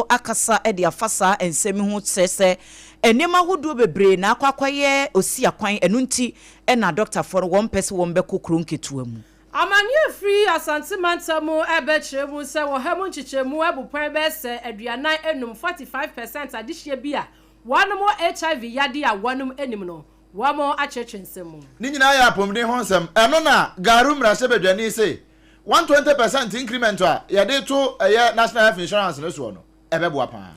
akasa de afa saa nsɛm yi ho kyerɛ sɛ nneɛma ahodoɔ bebree na akɔ akɔyɛ osiakwan, ɛno nti na adɔktafoɔ no wɔmpɛ sɛ wɔbɛkɔ kuro nketewa mu. Amanneɛ firi Asante mantam mu bɛkyerɛ mu sɛ wɔ ha mu nkyekyɛmu abupɛn bɛyɛ sɛ 45, 45 percent, adehyeɛ bi a wɔnom wɔ HIV yadeɛ a wɔnom nnim no, wɔn akyerɛkyerɛ nsɛm mu. Ne nyinaa yɛ apɔmuden ho nsɛm. Ɛno na Garu mmarahyɛbadwani se 120% increment a yɛde to ɛyɛ National Health Insurance no soɔ no, ɛbɛboa paa.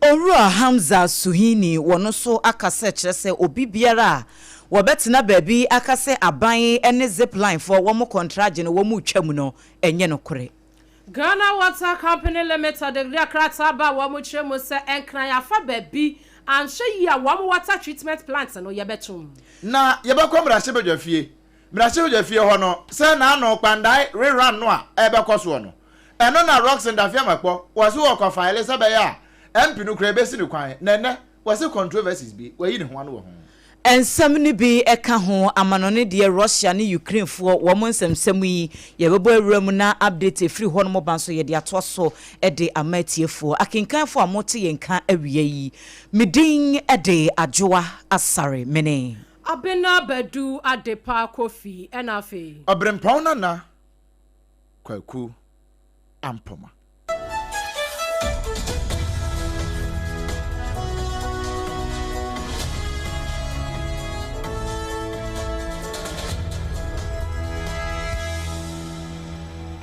Owura Hamza Suhini wɔ no so aka sɛ kyerɛ sɛ obi biara a wɔbɛtena baabi aka sɛ aban ne Zipline foɔ wɔn kɔntragye no wɔn retwa mu no ɛnyɛ nokorɛ. Ghana Water Company Limited de krataa ba a wɔn kyerɛ mu sɛ Nkran afa baabi anhwɛ yie a wɔn water treatment plant no yɛbɛtum. Na yɛbɛkɔ mmarahyɛbadwafie. Mmarahyɛbadwafie hɔ no, sɛ n'ano Kpandae rerun no a ɛrebɛkɔ soɔ no, ɛno na Rockson Dafeamekpor wɔse wɔkɔ file sɛ ɛbɛyɛ a MP no koraa ɛbɛsi no kwan, na ɛnnɛ wɔse controversies bi wayi ne ho ano wɔ ho. Nsɛm no bi ka ho, amanɔne deɛ Russia ne Ukraine foɔ wɔn nsɛmsɛm yi yɛbɛbɔ awura mu na update ɛfiri hɔ nom ba nso yɛde atoa so de ama atiefoɔ. Akenkanfoɔ a mote yɛn nka awia yi, me din de Adwoa Asare, mene. Abena Badu Adepa Kofi ɛna afei. Ɔberempɔn Nana Kwaku Ampoma.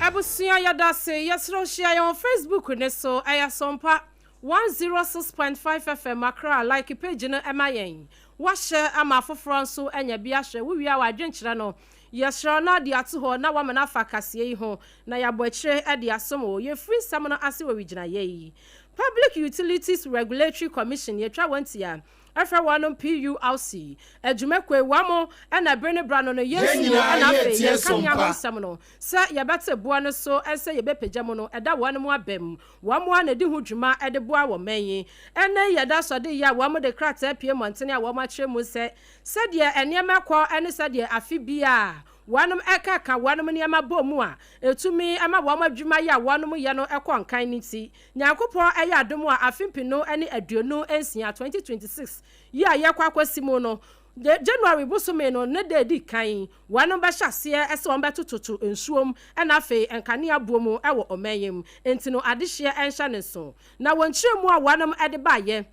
Abusua yɛdase, yɛsrɛ wo hyia yɛn wɔ Facebook ne so, ɛyɛ Asɔmpa 106.5 FM Accra, like page no ɛma yɛn, wahyɛ ama afoforɔ nso anya bi ahwɛ, wowie a w'adwenkyerɛ no yɛsrɛ wo na de ato hɔ na wama no afa kaseɛ yi ho na yɛabɔ akyire de asom wo. Yɛfiri nsɛm no ase wɔ wigyinaeɛ yi. Public Utilities Regulatory Commission yɛtwa wɔn tia ɛfrɛ wɔnom PURC adwumakuo wɔn ɛna bere ne bra no no Yɛn yɛnsuo nyinaa ɛna afei yɛretie yɛn kanea ho Sompa. nsɛm no sɛ yɛbɛte boɔ no so ɛsɛ yɛbɛpagya mu no ɛda wɔn mu abam wɔn a na ɛdi ho dwuma ɛde boa wɔ mɛn yi. Ɛnɛ yɛda sɔde yi a wɔn de krataa pie mmɔntene a wɔn akyerɛ mu sɛ sɛdeɛ nneɛma kɔ ɛne sɛdeɛ afe bi a wɔnom ɛkeka wɔnom nneɛma bɔ mu a ɛtumi ɛma wɔn adwuma yi a wɔnom yɛ no ɛkɔ nkan ne ti Nyankopɔn ɛyɛ adom a afe 2026 2026 yi a yɛkɔ akɔsi mu no, January bosome no ne da edi kan, wɔnom bɛhyɛ aseɛ ɛsɛ wɔn bɛtototo nsuom ɛna afei nkanea buo mu ɛwɔ ɔman yi mu. Nti no adehyeɛ ɛnhyɛ ne nso na wɔn kyerɛ mu a wɔnom ɛde baayɛ,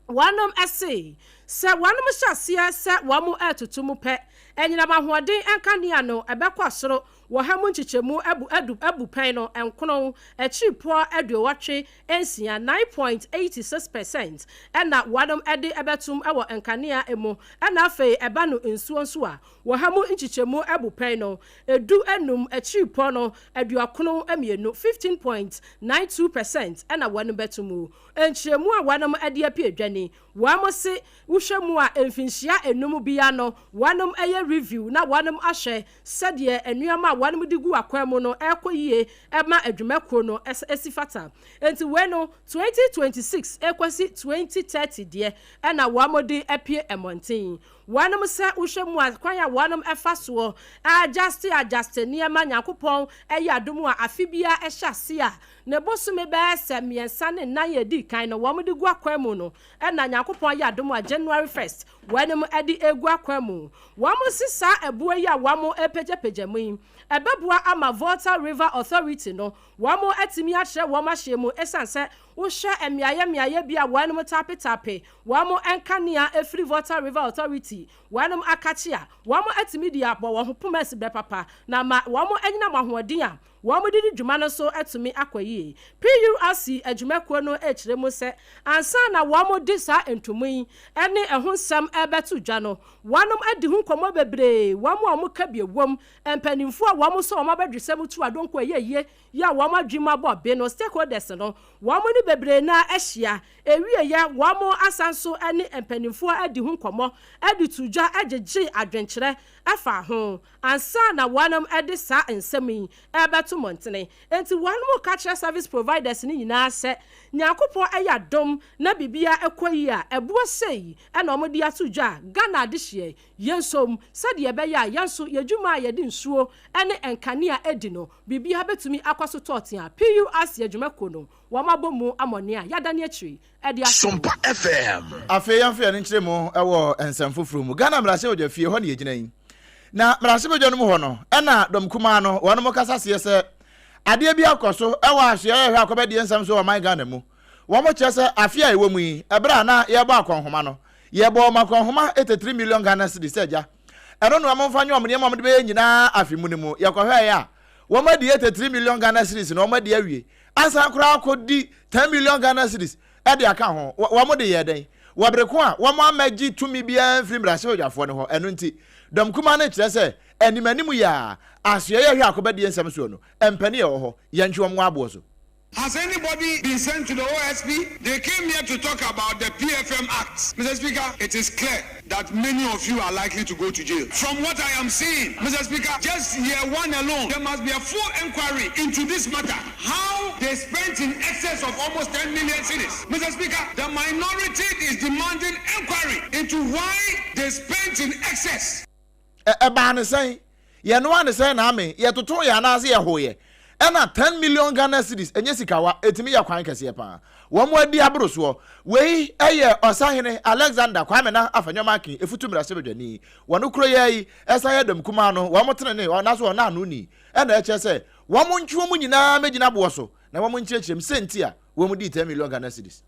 wɔnom ɛse sɛ wɔnom hyɛ aseɛ sɛ wɔn ɛtoto mu pɛ, ɛnyinam ahoɔden nkanea no ɛbɛkɔ soro wɔ ha mu nkyekyɛmu abu adu abu pɛn no 9.86, 9.86%, ɛna wɔnom ɛde ɛbɛtum ɛwɔ nkanea mu. Ɛna afei ɛba no nsuo nso a, wɔ ha mu nkyekyɛmu abu pɛn no 15.92, 15.92%, ɛna wɔnom bɛtum mu. Nkyerɛmu a wɔnom ɛde apie dwani, wɔn se wohwɛ mu a, mfinhyia 5 bia no wɔnom ɛyɛ review na wɔnom ahwɛ sɛdeɛ nneɛma a wɔnom de gu akwan mu no ɛkɔ yie ɛma adwumakuo no ɛsi fata. Nti wei no 2026 ɛkɔsi 2030 deɛ ɛna wɔn de apie mmɔnten. Wɔnom sɛ wohwɛ mu a, kwan a wɔnom ɛfa soɔ adjust adjust nneɛma, Nyankopɔn ɛyɛ adom a afe bia ɛhyɛ ase a ne bosome bɛyɛ sɛ 3 ne 4 yɛ di kan no wɔn de gu akwan mu no, ɛna Nyankopɔn yɛ adom a January 1st wɔnom ɛde egu akwan mu. Wɔn si saa ɛboɔ yi a wɔn ɛpagyapagya mu yi ɛbɛboa ama Volta River Authority no wɔn atumi akyerɛ wɔn ahyɛ mu, ɛsiane sɛ wohwɛ mmeayɛ mmeayɛ bi a wɔnom tapetape wɔn nkanea efiri Volta River Authority wɔnom akakye a wɔn atumi de abɔ wɔn ho poma asi brɛ papa na ma wɔn anyinam ahoɔden a wɔn de di dwuma no nso atumi akɔ yie. PURC adwumakuo no akyerɛ mu sɛ ansa na wɔn de saa ntomu yi ne ɛho nsɛm ɛbɛto dwa no, wɔnom adi ho nkɔmmɔ bebree, wɔn a wɔn ka bi wɔm, mpanimfoɔ a wɔn nso wɔn abɛdwesɛm tu adonko ɛyɛ yie yi a wɔn adwuma bɔ be no, stakeholders no, wɔn ne bebree na ahyia ewie yɛ. Wɔn asan so ne mpanimfoɔ adi ho nkɔmmɔ de to dwa agyegye adwenkyerɛ ɛfa ho ansa na wɔnom de saa nsɛm yi ɛbɛto. mmɔntene. Enti wɔnom ka kyerɛ service providers no nyinaa sɛ Nyankopɔn ɛyɛ adom na biribiara ɛkɔ yie a, ɛboɔ sei ɛna wɔn de ato dwa a Ghana adehyeɛ yɛnsom sɛdeɛ ɛbɛyɛ a yɛn nso yɛn dwuma a yɛde nsuo ne nkanea di no biribiara bɛtumi akɔ so tɔɔten a PURC adwumakuo no wɔn abɔ mu amɔne a yɛadane akyiri de ato mu. Sompa FM. Afei yɛmfa yɛn ani nkyerɛ mu wɔ nsɛm foforo mu. Ghana mmarahyɛbadwa fie hɔ na yɛgyina yi. Na mmarahyɛbadwa no mu hɔ no, ɛna dɔm kumaa no wɔn kasa seɛ sɛ adeɛ bi akɔ so wɔ asoɛeɛ hwɛ akɔbɛdeɛ nsɛm so wɔ ɔman Ghana mu. Wɔn kyerɛ sɛ afe a ɛwɔ mu yi, ɛberɛ a na yɛrebɔ akɔnhoma no, yɛbɔɔ wɔn akɔnhoma 83 million Ghana cedis sɛ agya. Ɛno na wɔmfa nyɛ wɔn nneɛma a wɔde bɛyɛ nyinaa afe mu no mu. Yɛkɔhwɛeɛ a, wɔn adi 83 million Ghana cedis na wɔn adi awie. Asan koraa akɔdi 10 million Ghana cedis de aka ho. Wɔn de yɛɛ dɛn? Wɔ bere ko a wɔn ammɛgye tumi biara mfiri mmarahyɛbadwafoɔ no hɔ. Ɛno nti, dɔm kumaa no kyerɛ sɛ anim anim yi ara, asoɛeɛ a ɛhwɛ akobadie nsɛm soɔ no, mpanin a ɛwɔ hɔ, yɛntwe wɔn wɔ aboɔ so. Has anybody been sent to the OSP? They came here to talk about the PFM Act. Mr. Speaker, it is clear that many of you are likely to go to jail. From what I am seeing, Mr. Speaker, just year one alone, there must be a full inquiry into this matter. How they spent in excess of almost 10 million cedis. Mr. Speaker, the minority is demanding inquiry into why they spent in excess. Ɛbaa no sɛn? Yɛnoaa no sɛn na ame? Yɛtotoo yɛ anaase yɛhoeɛ? Ɛna 10 million Ghana cedis, ɛnyɛ sikawa, ɛtumi yɛ kwan kɛseɛ paa. Wɔn adi aboro soɔ. Wei yɛ Ɔsahene Alexander Kwame Nah Afenyo-Markin Efutu mmarahyɛbadwani. Wɔn kuro yi ara yi ɛsan yɛ dɔm kumaa no, wɔn tenenee, anaase wɔn ano ni, ɛna ɛkyerɛ sɛ wɔn ntwe wɔn nyinaa mmɛgyina boɔ so na wɔn nkyerɛkyerɛ mu sɛ nti a wɔn dii 10 million Ghana cedis.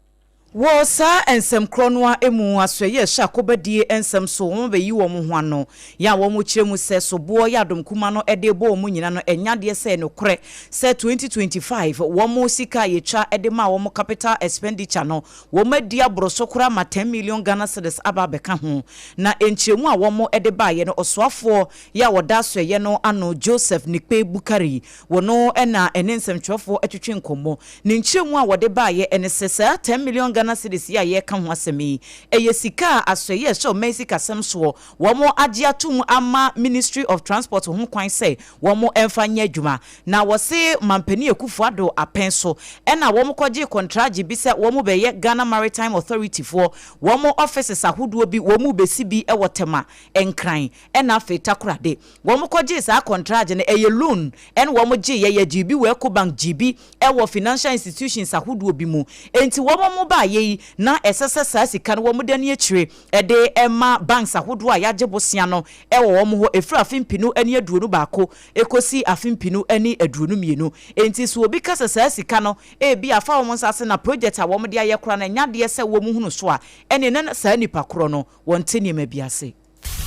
Wɔ saa nsɛm korɔ no ara mu, asoɛeɛ a ɛhyɛ akobadie nsɛm so, wɔn abɛyi wɔn ho ano, yɛ a wɔkyerɛ mu sɛ soboɔ yɛ adom kuma no de rebɔ wɔn nyina no ɛnyɛ adeɛ sɛ ɛyɛ nokorɛ sɛ 2025 wɔn sika a yɛtwa de maa wɔn capital expenditure no wɔn adi aboro so koraa ma 10 million Ghana cedis aba abɛka ho. Na nkyerɛmu a wɔn de baeɛ no ɔsoafoɔ yɛ a ɔda asoɛeɛ no ano Joseph Nikpe Bukari wɔno na ɛne nsɛmtwerɛfoɔ twetwe nkɔmmɔ. Ne nkyerɛmu a wɔde baeɛ ne sɛ saa 10 million Ghana cedis yi a yɛreka ho asɛm yi, ɛyɛ sika a asoɛeɛ a ɛhyɛ ɔman sikasɛm soɔ wɔn agye atom ama Ministry of Transport ho kwan sɛ wɔn mfa nyɛ adwuma. Na wɔse Mampanin Akufo Addo apɛn so na wɔn kɔgyee kɔntragye bi sɛ wɔn bɛyɛ Ghana Maritime Authority foɔ wɔn offices ahodoɔ bi wɔn rebɛsi bi wɔ Tema, Nkran ɛna afei Takoradi. Wɔn kɔgyee saa kɔntragye no, ɛyɛ loan ɛna wɔn gyeeɛ, yɛgyee bi wɔ Ecobank, gyee bi wɔ financial institutions ahodoɔ bi mu. Enti wɔn wɔn baeɛ yi, na ɛsɛ sɛ saa sika no wɔn de ani akyire de ma banks ahodoɔ a yɛagye bosea no wɔ wɔn hɔ ɛfiri afe mpenu ne 21 kɔsi afe 2022. Enti sɛ obi ka sɛ saa sika no ebia afa wɔn nsa ase na project a wɔde ayɛ koraa no ɛnyɛ adeɛ sɛ wɔhunu so a, ɛnneɛ na saa nipa korɔ no wɔnte nneɛma bi ase.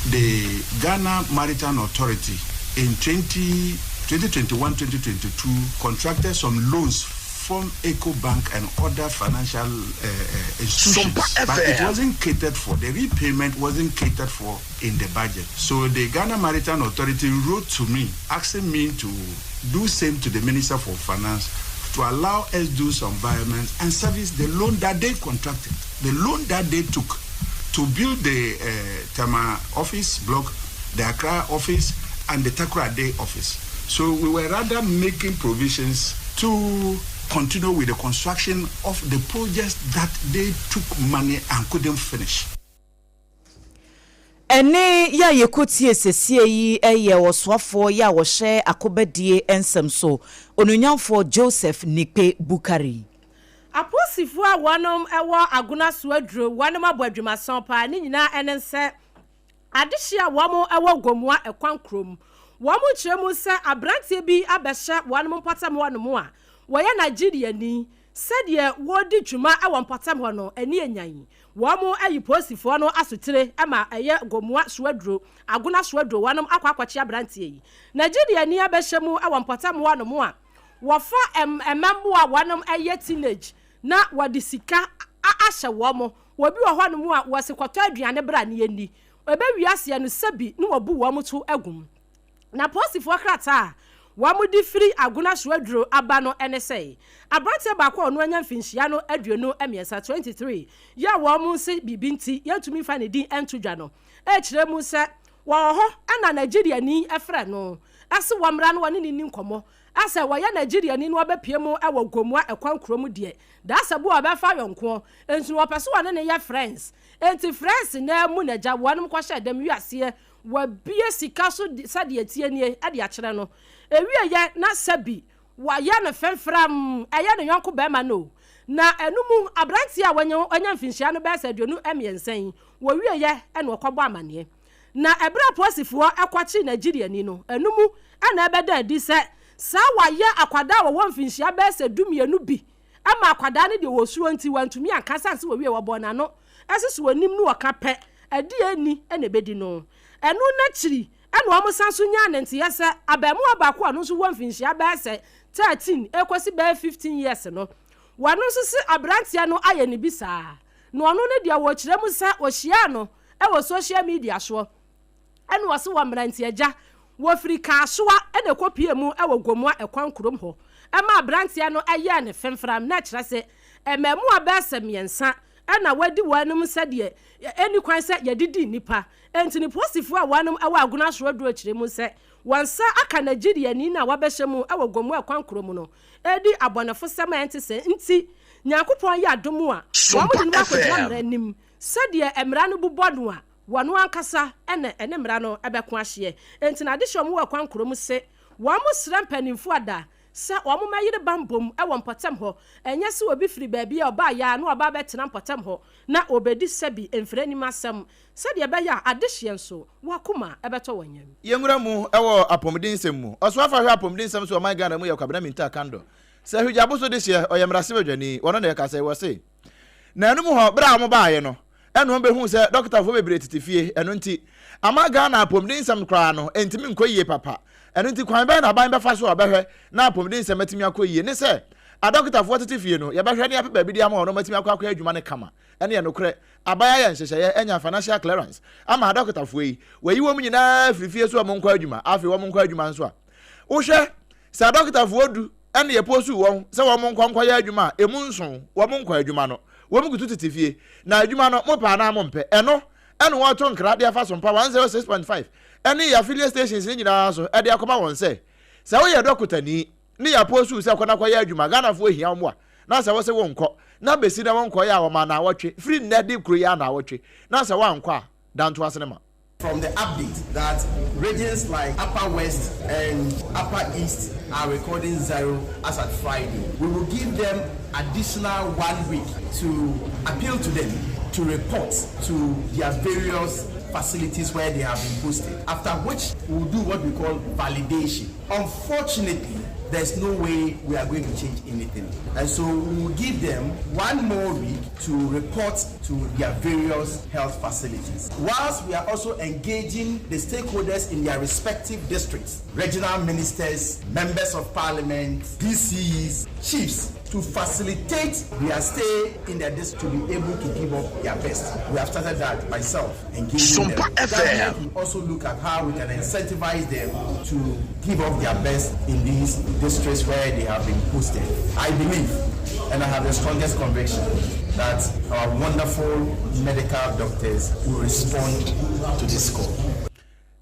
The Ghana Maritime Authority in 20, 2021 2022 contracted some loans from Ecobank and other financial uh, uh, institutions, but it wasn't catered for. The repayment wasn't catered for in the budget. So the Ghana Maritime Authority wrote to me asking me to do same to the Minister for Finance to allow us do some virements and service the loan that they contracted, the loan that they took to build the uh, Tema office block, the Accra office, and the Takoradi office. So we were rather making provisions to continue with the construction of the projects that they took money and couldn't finish. Ɛnne yi a yɛkɔtie sesie yi yɛ ɔsoafoɔ yi a ɔhwɛ akobadie nsɛm so, Onuonyamfoɔ Joseph Nikpe Bukari. Apolisifoɔ a wɔnom wɔ Agona so aduro wɔnom abɔ adwumasɔn paa ne nyinaa ɛne sɛ adehye a wɔn wɔ Gomoa ɛkwan kurom. Wɔn kyerɛ mu sɛ abranteɛ bi abɛhyɛ wɔnom mpɔtam hɔ nom a wɔyɛ Nigeriani sɛdeɛ wɔredi dwuma wɔ mpɔtam hɔ no ani anyan. Wɔn ayi polisifoɔ no asotire ma ɛyɛ Gomoa Soaduro, Agona Soaduro wɔnom akɔ akɔkye abranteɛ yi. Nigeriani abɛhyɛ mu wɔ mpɔtam hɔ nom a wɔfa mmɛmmoa a wɔnom yɛ teenage na wɔde sika ahyɛ wɔn. Obi wɔ hɔ nom a wɔse kɔtɔ aduane bra na yɛnni. Ɛbɛwie aseɛ no sɛbi na wɔbu wɔn to agu mu. Na polisifoɔ krataa a wɔde firi Agona Soaduro aba no ne sɛ, aberanteɛ baako a ɔno anya mfinhyia no 23, 23, yɛ a wɔn se biribi nti yɛntumi mfa ne din nto dwa no rekyerɛ mu sɛ wɔwɔ hɔ na Nigeriani frɛ no se wɔmmra na wɔne no nni nkɔmmɔ. Asɛ wɔyɛ Nigeriani na wabɛpue mu wɔ Gomoa ɛkwan kuro mu deɛ, Dasabu a ɔbɛfa yɔnkoɔ, nso no wɔpɛ sɛ wɔne no yɛ friends. Enti friends no ara mu na agya wɔnom kɔhyɛɛ dɛm wiaseɛ, wabue sika so sɛdeɛ ɛteɛ nie de akyerɛ no. Ɛwieɛ na sɛbi wayɛ no femfram, ɛyɛ ne yɔnko barima no o. Na ɛno mu aberanteɛ a wanya wanya mfinhyia no bɛyɛ sɛ 23 yi, wɔwieɛ na ɔkɔbɔ amaneɛ. Na ɛberɛ a apolisifoɔ kɔkyee Nigeriani no, ɛno mu na ɛbɛda adi sɛ saa wayɛ akwadaa a wɔwɔ mfinhyia bɛyɛ sɛ 12 bi ma akwadaa no deɛ wɔsuro nti wantumi anka sane sɛ wɔwie wɔbɔɔ n'ano se sɛ wɔnim no wɔka pɛ ɛdeɛ ɛnni na ɛbɛdi no. Ɛno n'akyiri na wɔn san so nyaa ne nteɛ sɛ abaamuwa baako a ɔno nso wɔ mfinhyia bɛyɛ sɛ 13 ɛkɔsi bɛyɛ 15 years no wɔno nso se aberanteɛ no ayɛ ne bi saa na ɔno no deɛ wɔkyerɛ mu sɛ ɔhyiaa no wɔ social media soɔ ɛna ɔse wɔ mmeranteɛ-agya wɔfiri Kasoa ɛna ɛkɔpie mu wɔ Gomoa ɛkwan kurom hɔ ɛma aberanteɛ no ɛyɛɛ ne femfram na ɛkyerɛ se mmaamua bɛyɛ sɛ mmiɛnsa ɛna wadi wɔn anim sɛdeɛ ɛnni kwan sɛ yɛde di nnipa enti ne posifoɔ a wɔnom ɛwɔ Agona soro aduro kyerɛ mu sɛ wɔn nsa aka Nigeriani no a wabɛhyɛ mu wɔ Gomoa ɛkwan kurom no ɛredi abɔnefosɛm a ɛnte sɛ nti Nyankopɔn yɛ adom a wɔn de no akɔgyina mmara anim Sɛdeɛ mmara no bu bɔ no a, wɔn ankasa na ɛne mmara no bɛko ahyeɛ. Enti na adehyeɛ a wɔwɔ ɛkwan korɔ mu se wɔsrɛ mpanimfoɔ ada sɛ wɔmmɛyere banbom wɔ mpɔtam hɔ, ɛnyɛ sɛ obi firi baabi a ɔbaeɛ ara na waba abɛtena mpɔtam hɔ na ɔbɛdi sɛbi mfiri anim asɛm, sɛdeɛ ɛbɛyɛ a adehyeɛ nso wɔn akoma bɛtɔ wɔn yam. Yɛnwura mu wɔ apɔmuden nsɛm mu. Ɔsoafo a ɔhwɛ apɔmuden nsɛm so wɔ ɔman Ghana mu yɛ Kwabena Mintah Kandor. Sɛ Hwigya so dehyeɛ, ɔyɛ mmarahyɛbadwani, wɔno na ɛkasa yi, wɔse. Na ɛno mu hɔ, berɛ a wɔbaeɛ no, ɛna wɔbɛhuu sɛ dɔkotafoɔ bebree tete fie, ɛno nti ama Ghana apɔmuden nsɛm koraa no ɛntumi nkɔ yie papa. Ɛno nti kwan bɛn na aban bɛfa so a ɔbɛhwɛ na apɔmuden nsɛm atumi akɔ yie ne sɛ adɔkotafoɔ tete fie no yɛbɛhwɛ ne yɛapɛ baabi de ama wɔn na wɔatumi akɔ akɔyɛ adwuma no kama. Ɛno yɛ nokorɛ, aban ayɛ nhyehyɛeɛ anya financial clearance ama adɔkotafoɔ yi, wɔayi wɔn nyinaa afiri fie so wɔn nkɔ adwuma, afei wɔn nkɔ adwuma nso a wohwɛ Sɛ adɔkotafoɔ du na yɛposu wɔn sɛ wɔn nkɔ nkɔyɛ adwuma a, ɛmu nson, wɔn nkɔ adwuma no. Wɔn gu so tete fie. Na adwuma no, mopɛ anaa mompɛ, ɛno na wɔreto nkra de afa Sompa 106.5 ne yɛn affiliate stations no nyinaa so de akɔma wɔn sɛ, sɛ woyɛ dɔkotani ne yɛaposu wo sɛ kɔ na kɔyɛ adwuma, Ghanafoɔ hia wo mmoa, na sɛ wose wonkɔ, na bɛsi na wonkɔeɛ a, wɔma naawɔtwe, firi nnɛ de kuro yi ara naawɔtwe, na sɛ woankɔ a, dantoase no ma. From the update that regions like Upper West and Upper East are recording zero as at Friday. We will give them additional one week to appeal to them to report to their various facilities where they have been posted, after which we will do what we call validation. Unfortunately, there's no way we are going to change anything. And so we will give them one more week to report to their various health facilities. Whilst we are also engaging the stakeholders in their respective districts, regional ministers, members of parliament, DCEs, chiefs, to facilitate their stay in their district to be able to give up their best. We have started that myself, engaging them. Government will also look at how we can incentivize them to give up their best in these districts where they have been posted. I believe, and I have the strongest conviction, that our wonderful medical doctors will respond to this call.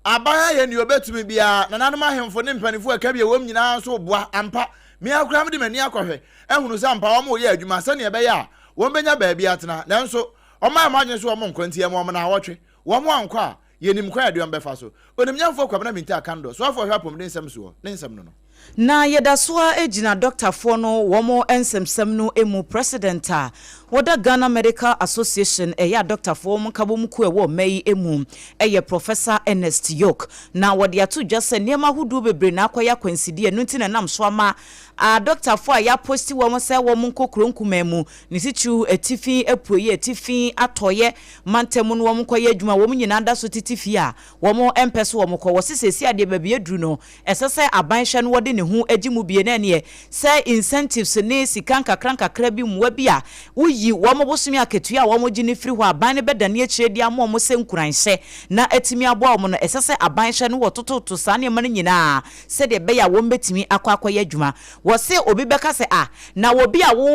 Aban ayɛ nea obetumi biara, nananom ahemfo ne mpanyimfo a ɛka bi a ɛwom nyinaa nso reboa. Ampa, me ara koraa mede m'ani akɔhwɛ ahunu sɛ ampa wɔreyɛ adwuma sɛnea ɛbɛyɛ a wɔbenya baabi atena. Nanso, wɔayɛ wɔn adwene sɛ wɔrenkɔ, enti yɛma wɔn nnawɔtwe. Wɔankɔ a, yenim kwan a yɛde wɔn bɛfa so. Onimnyamfoɔ Kwabena Mintah Kandor, soafoɔ a ɔhwɛ apɔmuden nsɛm soɔ, ne nsɛm no no. Na yɛda so ara gyina dɔktafoɔ no wɔn nsɛmsɛm no mu. President a ɔda Ghana Medical Association, ɛyɛ adɔktafoɔ wɔn nkabom kuo a ɛwɔ ɔman yi mu yɛ Professor Ernest York. Na wɔde ato dwa sɛ nneɛma ahodoɔ bebree na akɔyɛ akwansideɛ, ɛno nti na ɛnam so ama adɔktafoɔ a yɛaposti wɔn sɛ wɔn nkɔ kuro nkumaa mu, ne titiriw atifi apueɛ, atifi atɔeɛ mantam mu no wɔn nkɔyɛ adwuma, wɔn nyinaa da so tete fie a wɔn mpɛ sɛ wɔn kɔ. Wɔse seesei adeɛ baabi aduru no, Ɛsɛ sɛ aban hwɛ na wɔde ne ho gye mu bie na ɛneɛ sɛ incentives ne sika nkakra nkakra bi mmoa bi a woyi wɔn bosome akatua a wɔgye no firi hɔ a aban no bɛdane akyire de ama wɔn sɛ nkuranhyɛ na atumi aboa wɔn no ɛsɛ sɛ aban hwɛ na wɔtototo saa nneɛma no nyinaa sɛdeɛ ɛbɛyɛ a wɔn bɛtumi akɔ akɔyɛ adwuma. Wɔse obi bɛka sɛ ah na obi a wo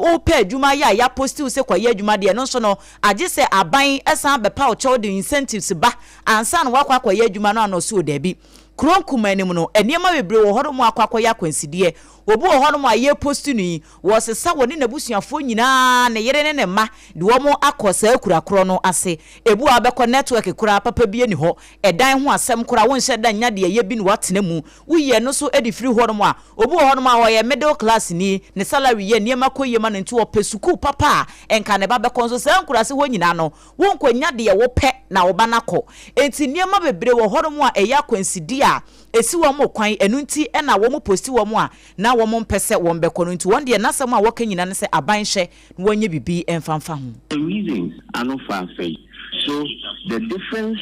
wopɛ adwuma ayɛ a yɛaposti wo sɛ kɔyɛ adwuma deɛ ɛno nso no agye sɛ aban san bɛpa wo kyɛw de incentives ba ansa na woakɔ akɔyɛ adwuma no ana ɔse o daabi. Kuro nkumaa no mu no, nneɛma bebree wɔ hɔnom a akɔ akɔyɛ akwansideɛ. Obi wɔ hɔnom a yɛreposti no yi, wɔresesa wɔne n'abusuafoɔ nyinaa, ne yere ne ne mma, de wɔn akɔ saa akura korɔ no ase. Ebi wɔ hɔ a wobɛkɔ, network koraa papa bi nni hɔ. Ɛdan ho asɛm koraa, wonhyɛ da nnya deɛ ɛyɛ bi na woatena mu. Woyi ɛno nso de firi hɔnom a, obi wɔ hɔnom a ɔyɛ middle class ni, ne salary yɛ, nneɛma kɔ yie ma no nti ɔpɛ sukuu papa a nka ne ba bɛkɔ. Nso saa nkuraase hɔ nyinaa no, Wonkɔnya deɛ wopɛ na wo ba no akɔ. Enti nneɛma bebree wɔ hɔnom a ɛyɛ akwansideɛ a ɛsi wɔn kwan, ɛno nti na wɔn posti wɔn a na wɔn mpɛ sɛ wɔn bɛkɔ no. Nti wɔn deɛ n'asɛm a wɔka nyinaa ne sɛ aban nhwɛ na wɔnyɛ biribi mfa mfa ho. The reasons are not far-fetched. So the difference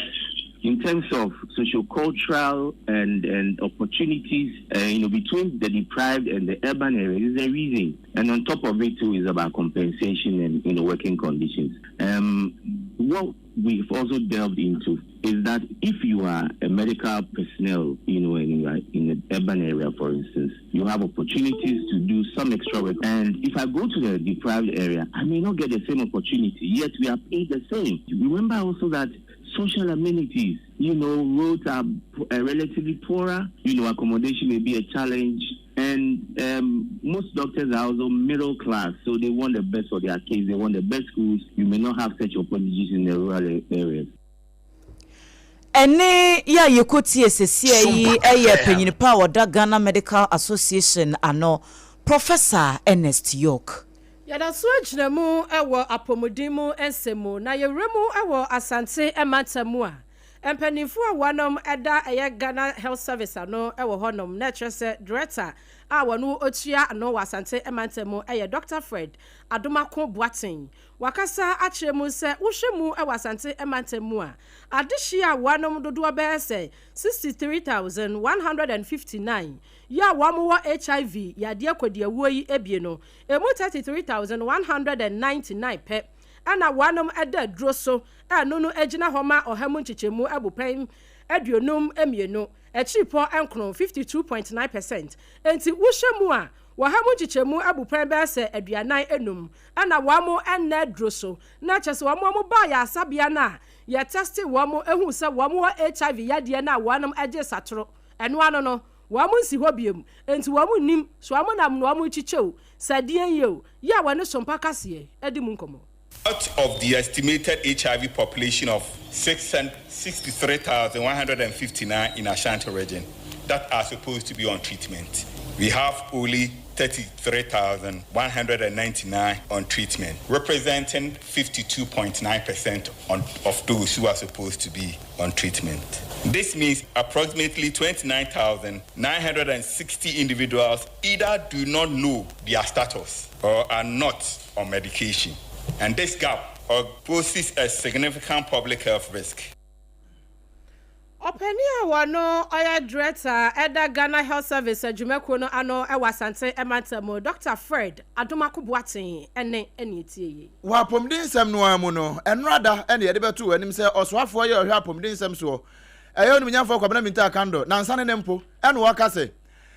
in terms of socio-cultural and, and opportunities, uh, you know, between the deprived and the urban areas is a reason. And on top of it too is about compensation and you know working conditions. Um, what we've also delved into is that if you are a medical personnel, you know, and you are in an urban area, for instance, you have opportunities to do some extra work. And if I go to the deprived area, I may not get the same opportunity, yet we are paid the same. Remember also that social amenities, you know, roads are uh, relatively poorer, you know, accommodation may be a challenge. And um, most doctors are also middle class, so they want the best for their kids. They want the best schools. You may not have such opportunities in the rural areas. Ɛnne yi a yɛkɔtie sesia yi yɛ panyin pa a ɔda Ghana Medical Association ano, Professor Ernest York. Yɛda so gyina mu wɔ apɔmuden mu nsɛm mu, na yɛwura mu wɔ Asante mantam mu a, mpanimfoɔ a wɔnom da ɛyɛ Ghana Health Service ano wɔ hɔnom, na ɛkyerɛ sɛ Director a wɔn ɔtua ano wɔ Asante mantam mu yɛ Dɔkta Fred Adomako Boateng. Wakasa akyerɛ mu sɛ wohwɛ mu wɔ Asante mantam mu a, adehyeɛ a wɔnom dodoɔ bɛyɛ sɛ 63,159 yi a wɔn wɔ HIV yadeɛ kɔdiawuo yi bie no, Emu 33,199 pɛ na wɔanom da aduro so a ɛno no gyina hɔ ma ɔha mu nkyekyɛmu abupɛn 52 akyiripɔ nkron, 52.9 percent. Enti wohyɛ mu a, wɔha mu nkyekyɛmu abupɛn bɛyɛ sɛ 45 na wɔn nna aduro so. Na kyerɛ sɛ wɔn a wɔbaa ayaresabea no a yɛtɛstee wɔn huu sɛ wɔn wɔ HIV yadeɛ no a wɔnom gyee satoro. Ɛno ano no, wɔn nsi hɔ biom, enti wɔn nnim so wɔn nam na wɔn rekyikyɛ o, sɛ deɛn yɛ o, yɛ a wɔne Sompa kaseɛ adi mu nkɔmmɔ. Out of the estimated HIV population of 663,159 in Ashanti region that are supposed to be on treatment, we have only 33,199 on treatment, representing 52.9% of those who are supposed to be on treatment. This means approximately 29,960 individuals either do not know their status or are not on medication. And this gap poses a significant public health risk. Ɔpanin a ɔno ɔyɛ Director ɛda Ghana Health Service adwumakuo no ano wɔ Asante mantam mu, Dɔkta Fred Adomako Boateng ne ɛne ɛtie yei. Wɔ apɔmuden nsɛm no ara mu no, ɛnora da na yɛde bɛto w'anim sɛ ɔsoafoɔ yɛ ɔhwɛ apɔmuden nsɛm soɔ, ɛyɛ Onimnyamfoɔ Kwabena Mintah Akandoh, nansa ne ne mpo na ɔka sɛ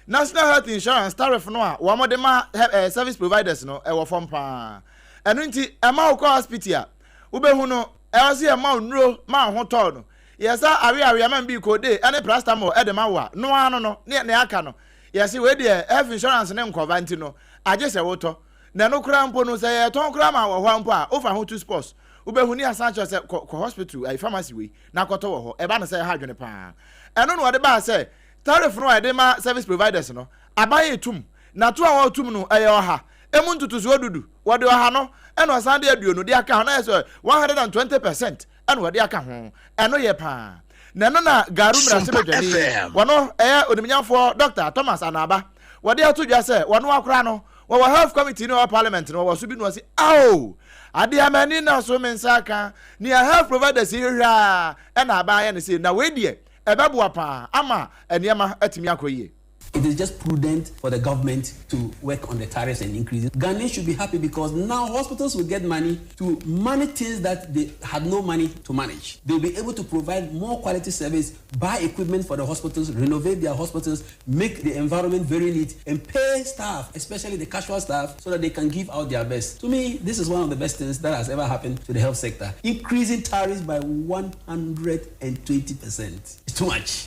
National Health Insurance tariff no a wɔde ma service providers no ɛwɔ fam paa. Ɛno nti ɛma wokɔ hospital a wobɛhu no ɛwɔ sɛ yɛma wo nnuro ma wo ho tɔɔ no. Yɛsa aweawea ma bi codeine ne paracetamol de ma wo a, no ara no no ne nea aka no yɛse wei deɛ health insurance no nkɔva nti no agye sɛ wotɔ. Na ɛno koraa mpo no sɛ yɛtɔn koraa ma wɔ hɔ a mpo a wofa ho tu sports wobɛhu ne yɛasan akyerɛ sɛ kɔ kɔ hospital ayi pharmacy wei na kɔtɔ wɔ hɔ. Ɛba no sɛ ɛha adwene paa. Ɛno na wɔde baa sɛ tariff no a yɛde ma service providers no aban retum na to a wɔretum no ɛyɛ ɔha emu ntotosoɔ dudu. Wɔde ɔha no ɛna ɔsan de aduonu de aka ho na ayɛ sɛ 120 percent ɛna wɔde aka ho. Ɛno yɛ paa. Na ɛno na Garu mmarahyɛbadwani wɔno ɛyɛ onimnyamfoɔ Dr. Thomas Anaba wɔde ato dwa sɛ wɔno akora no wɔwɔ health committee no wɔ parliament no wɔwɔ so bi na wɔsi ao adeɛ ama ani na so me nsa aka nea health providers yi hwehwɛ a ɛna aban ayɛ no sei na wei deɛ ɛbɛboa paa ama nneɛma atumi akɔ yie. It is just prudent for the government to work on the tariffs and increases. Ghanaians should be happy because now hospitals will get money to manage things that they had no money to manage. They'll be able to provide more quality service, buy equipment for the hospitals, renovate their hospitals, make the environment very neat, and pay staff, especially the casual staff, so that they can give out their best. To me, this is one of the best things that has ever happened to the health sector. Increasing tariffs by 120%. It's too much.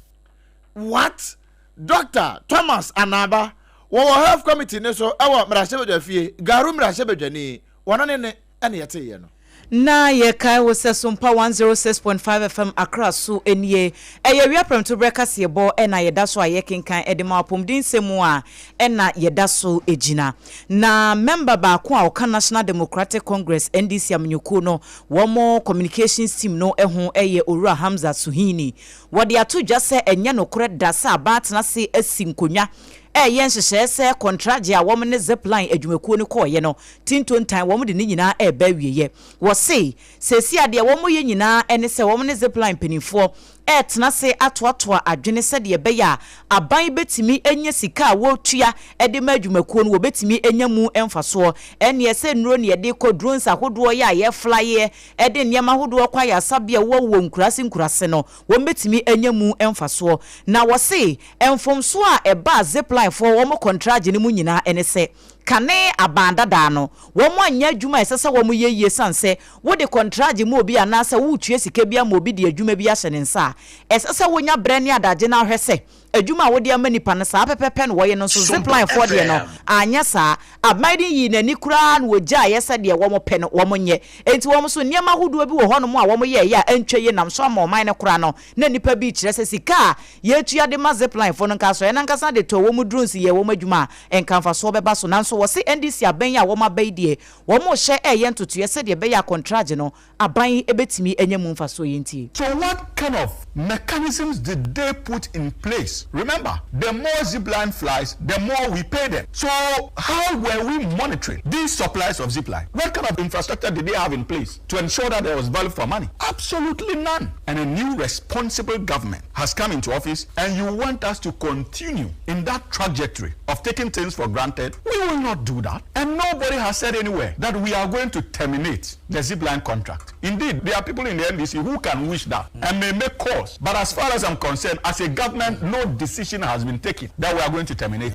What? Dɔkta Thomas Anaba, wɔwɔ Health Committee no so wɔ Mmarahyɛbadwafie, Garu Mmarahyɛbadwani, wɔno ne ne na yɛteeɛ no. Na yɛkae wo sɛ Sompa 106.5 FM Accra so nie. Ɛyɛ awia prɛmtoberɛ kaseɛbɔ na yɛda so a yɛkenkan de ma wo. Apɔmuden nsɛm mu a na yɛda so gyina. Na mɛmba baako a ɔka National Democratic Congress, NDC, amanyɔkuo no wɔn communications team no ho yɛ Owura Hamza Suhini. Wɔde ato dwa sɛ ɛnyɛ nokorɛ da sɛ aban atena ase asi nkonnwa reyɛ nhyehyɛeɛ sɛ kɔntragye a wɔn ne Zipline adwumakuo no kɔeɛ no tintontan wɔn de ne nyinaa reba awieɛ. Wɔse seesei a deɛ wɔreyɛ nyinaa ne sɛ wɔn ne Zipline mpanimfoɔ retena ase atoatoa adwene sɛdeɛ ɛbɛyɛ a aban bɛtumi anya sika a wɔretua de ma adwumakuo no wɔbɛtumi anya mu mfasoɔ. Ɛnneɛ sɛ nnuro na yɛde rekɔ, drones ahodoɔ yɛ a yɛflyeɛ de nneɛma ahodoɔ kɔ ayaresabea a ɛwɔ wɔ nkuraase nkuraase no, wɔbɛtumi anya mu mfasoɔ. Na wɔse mfomsoɔ a ɛbaa Zipline foɔ wɔn kɔntragye no mu nyinaa ne sɛ, kane aban dadaa no, wɔn anyɛ adwuma a ɛsɛ sɛ wɔyɛ yie ɛsiane sɛ wode kɔntragye ma obi anaasɛ woretua sika bi ama obi de adwuma bi ahyɛ ne nsa a, ɛsɛ sɛ wonya berɛ ne adagye na ahwɛ sɛ Adwuma a wode ama nnipa no, saa pɛpɛpɛ na wɔyɛ no nso. Zipline foɔ deɛ no, anyɛ saa. Aban no yii n'ani koraa na wɔgyaeɛ sɛ deɛ wɔpɛ no wɔnyɛ. Enti wɔn nso, nneɛma ahodoɔ bi wɔ hɔnom a wɔyɛeɛ a antwa yie nam so ama ɔman no koraa no, na nnipa bi rekyerɛ sɛ sika a yɛretua de ma Zipline foɔ no, nka asɔeɛ no ankasa de tɔɔ wɔn drones yɛɛ wɔn adwuma a, nka mfasoɔ bɛba so. Nanso wɔse NDC aban yi a wɔaba yi deɛ, wɔrehyɛ reyɛ ntotoeɛ sɛdeɛ ɛbɛyɛ a kɔntragye no, aban bɛtumi anya mu mfasoɔ. Yɛntie. So what kind of mechanisms did they put in place? Remember, the more Zipline flies, the more we pay them. So how were we monitoring these supplies of Zipline? What kind of infrastructure did they have in place to ensure that there was value for money? Absolutely none. And a new responsible government has come into office, and you want us to continue in that trajectory of taking things for granted? We will not do that. And nobody has said anywhere that we are going to terminate the Zipline contract. Indeed, there are people in the NDC who can wish that and may make calls. But as far as I'm concerned, as a government, no decision has been taken that we are going to terminate.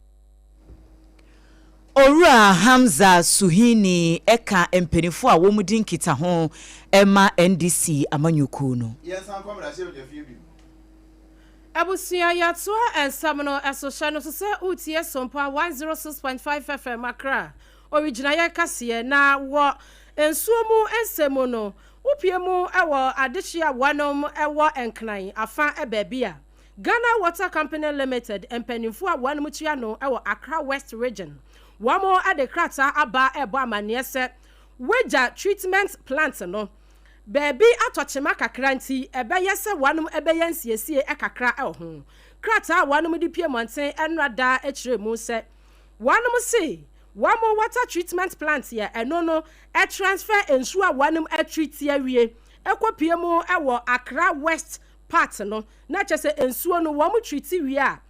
Owura Hamza Suhini ka mpaninfoɔ a wɔn di nkitaho ma NDC amanyɔkuo no. Yɛnsan nkɔ mmarahyɛbadwafie bio. Abusua yɛtoa nsɛm no so hyɛ no so sɛ woretie Sompa 106.5 FM Accra Owigyinaeɛ kaseɛ na wɔ nsuo mu nsɛm mu no wopue mu wɔ adehyeɛ a wɔnom wɔ Nkran afa baabi a Ghana Water Company Limited mpaninfoɔ a wɔnom tua ano wɔ Accra West Region wɔn de krataa aba rebɔ amaneɛ sɛ wagya treatment plant no baabi atɔ kyema kakra nti ɛbɛyɛ sɛ wɔnom bɛyɛ nsiesie kakra wɔ ho. Krataa a wɔnom de pue mmɔnten nnora da kyerɛ mu sɛ wɔnom se wɔn water treatment plant yɛ ɛno no transfer nsuo a wɔnom atreati awie kɔ pue mu wɔ Accra West part no na kyerɛ sɛ nsuo no wɔn treat wie a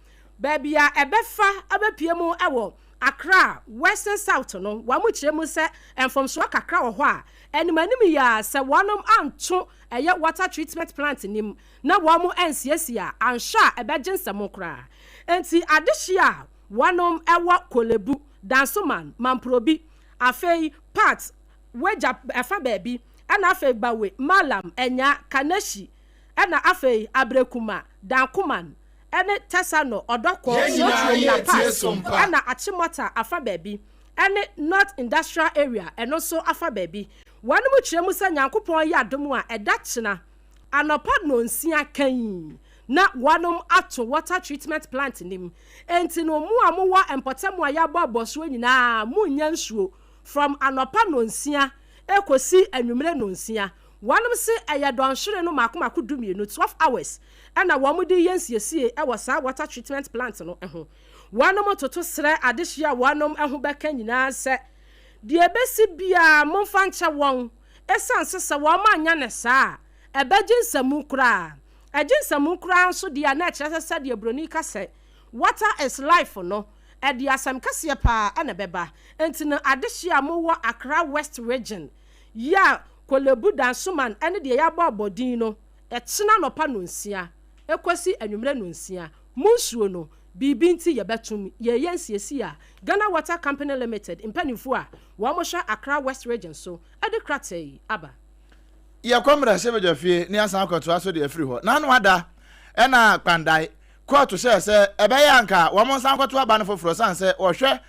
baabi a ɛbɛfa abɛpue mu wɔ Accra Western South no wɔn kyerɛ mu sɛ mfomsoɔ kakra wɔ hɔ a anim anim yi ara sɛ wɔnom anto ɛyɛ water treatment plant no mu na wɔn ansiesie a anhwɛ a ɛbɛgye nsɛm koraa nti adehyeɛ a wɔnom wɔ Korlebu, Dansoman, Mamprobi, afei part Wagya ɛfa baabi ɛna afei Gbawe, Mallam, Anya, Kaneshie ɛna afei Abrekuma, Dankoman, ɛne Tesano, Ɔdɔkɔ, Yɛn nyinaa Sotrom, La yɛretie Paz, Sompa. ɛna Achimota afa baabi, ɛne North Industrial Area ɛno nso afa baabi. Wɔnom kyerɛ mu sɛ Nyankopɔn yɛ adom a ɛda kyena anɔpa nnɔnsia kann na wɔnom ato water treatment plant no mu. Enti no mo a mowɔ mpɔtam a yɛabɔ abɔsoɔ nyinaa monnya nsuo from anɔpa nnɔnsia ɛkɔsi anwumerɛ nnɔnsia. Wɔnom se ɛyɛ dɔnhwere no mako mako dumienu, 12 hours, ɛna wɔn de yɛ nsiesie wɔ saa water treatment plant no ho. Wɔnom toto srɛ adehyeɛ a wɔnom ho bɛka nyinaa sɛ deɛ ɛbɛsi biara momfa nkyɛ wɔn ɛsiane sɛ sɛ wɔn annya no saa a ɛbɛgye nsamu koraa. Ɛgye nsamu koraa nso deɛ a na ɛkyerɛ sɛ sɛdeɛ broni ka sɛ water is life no ɛde asɛm kɛseɛ paa na ɛbɛba. Enti no adehyeɛ a mowɔ Accra West Region yi a Korlebu, Dansoman ne deɛ yɛabɔ abɔ din no, ɛkyena anɔpa nonsia kɔsi anwummerɛ nonsia, mo nsuo no, biribi nti yɛbɛtom. Yɛreyɛ nsiesie a Ghana Water Company Limited mpanimfoɔ a wɔhwɛ Accra West Region so de krataa yi aba. Yɛkɔ mmarahyɛbadwafie na yɛasan akɔtoa so de afiri hɔ. N'ano ada na Kpandae. Kɔɔto hyɛɛ sɛ ɛbɛyɛ a anka wɔnsan nkɔto aba no foforɔ sane sɛ wɔhwɛ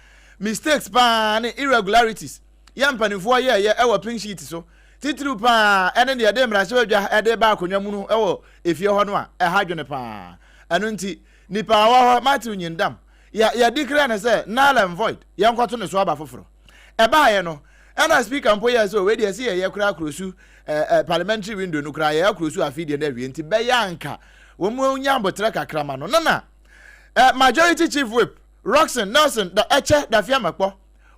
mistakes paa ne irregularities yɛ mpanimfoɔ yɛɛyɛ wɔ pink sheet so titiriw paa ɛne deɛ ɛde mmarahyɛbadwa de ba akonnwa mu no wɔ efie hɔ no a ɛha adwene paa. Ɛno nti nipa a ɔwɔ hɔ Matthew Nyindam yɛ yɛ declare no sɛ null and void yɛnkɔto ne so aba foforɔ. Ɛbaeɛ no ɛna speaker mpo yɛɛ sɛ wei deɛ ɛsɛ yɛyɛ koraa kurosu ɛɛ parliamentary window no koraa yɛyɛ kurosu afei deɛ no awie nti bɛyɛ anka wɔn nya abotrɛ kakra ma no no na eh, majority chief whip Rockson Nelson da ɛkyɛ dafia mɛkpɔ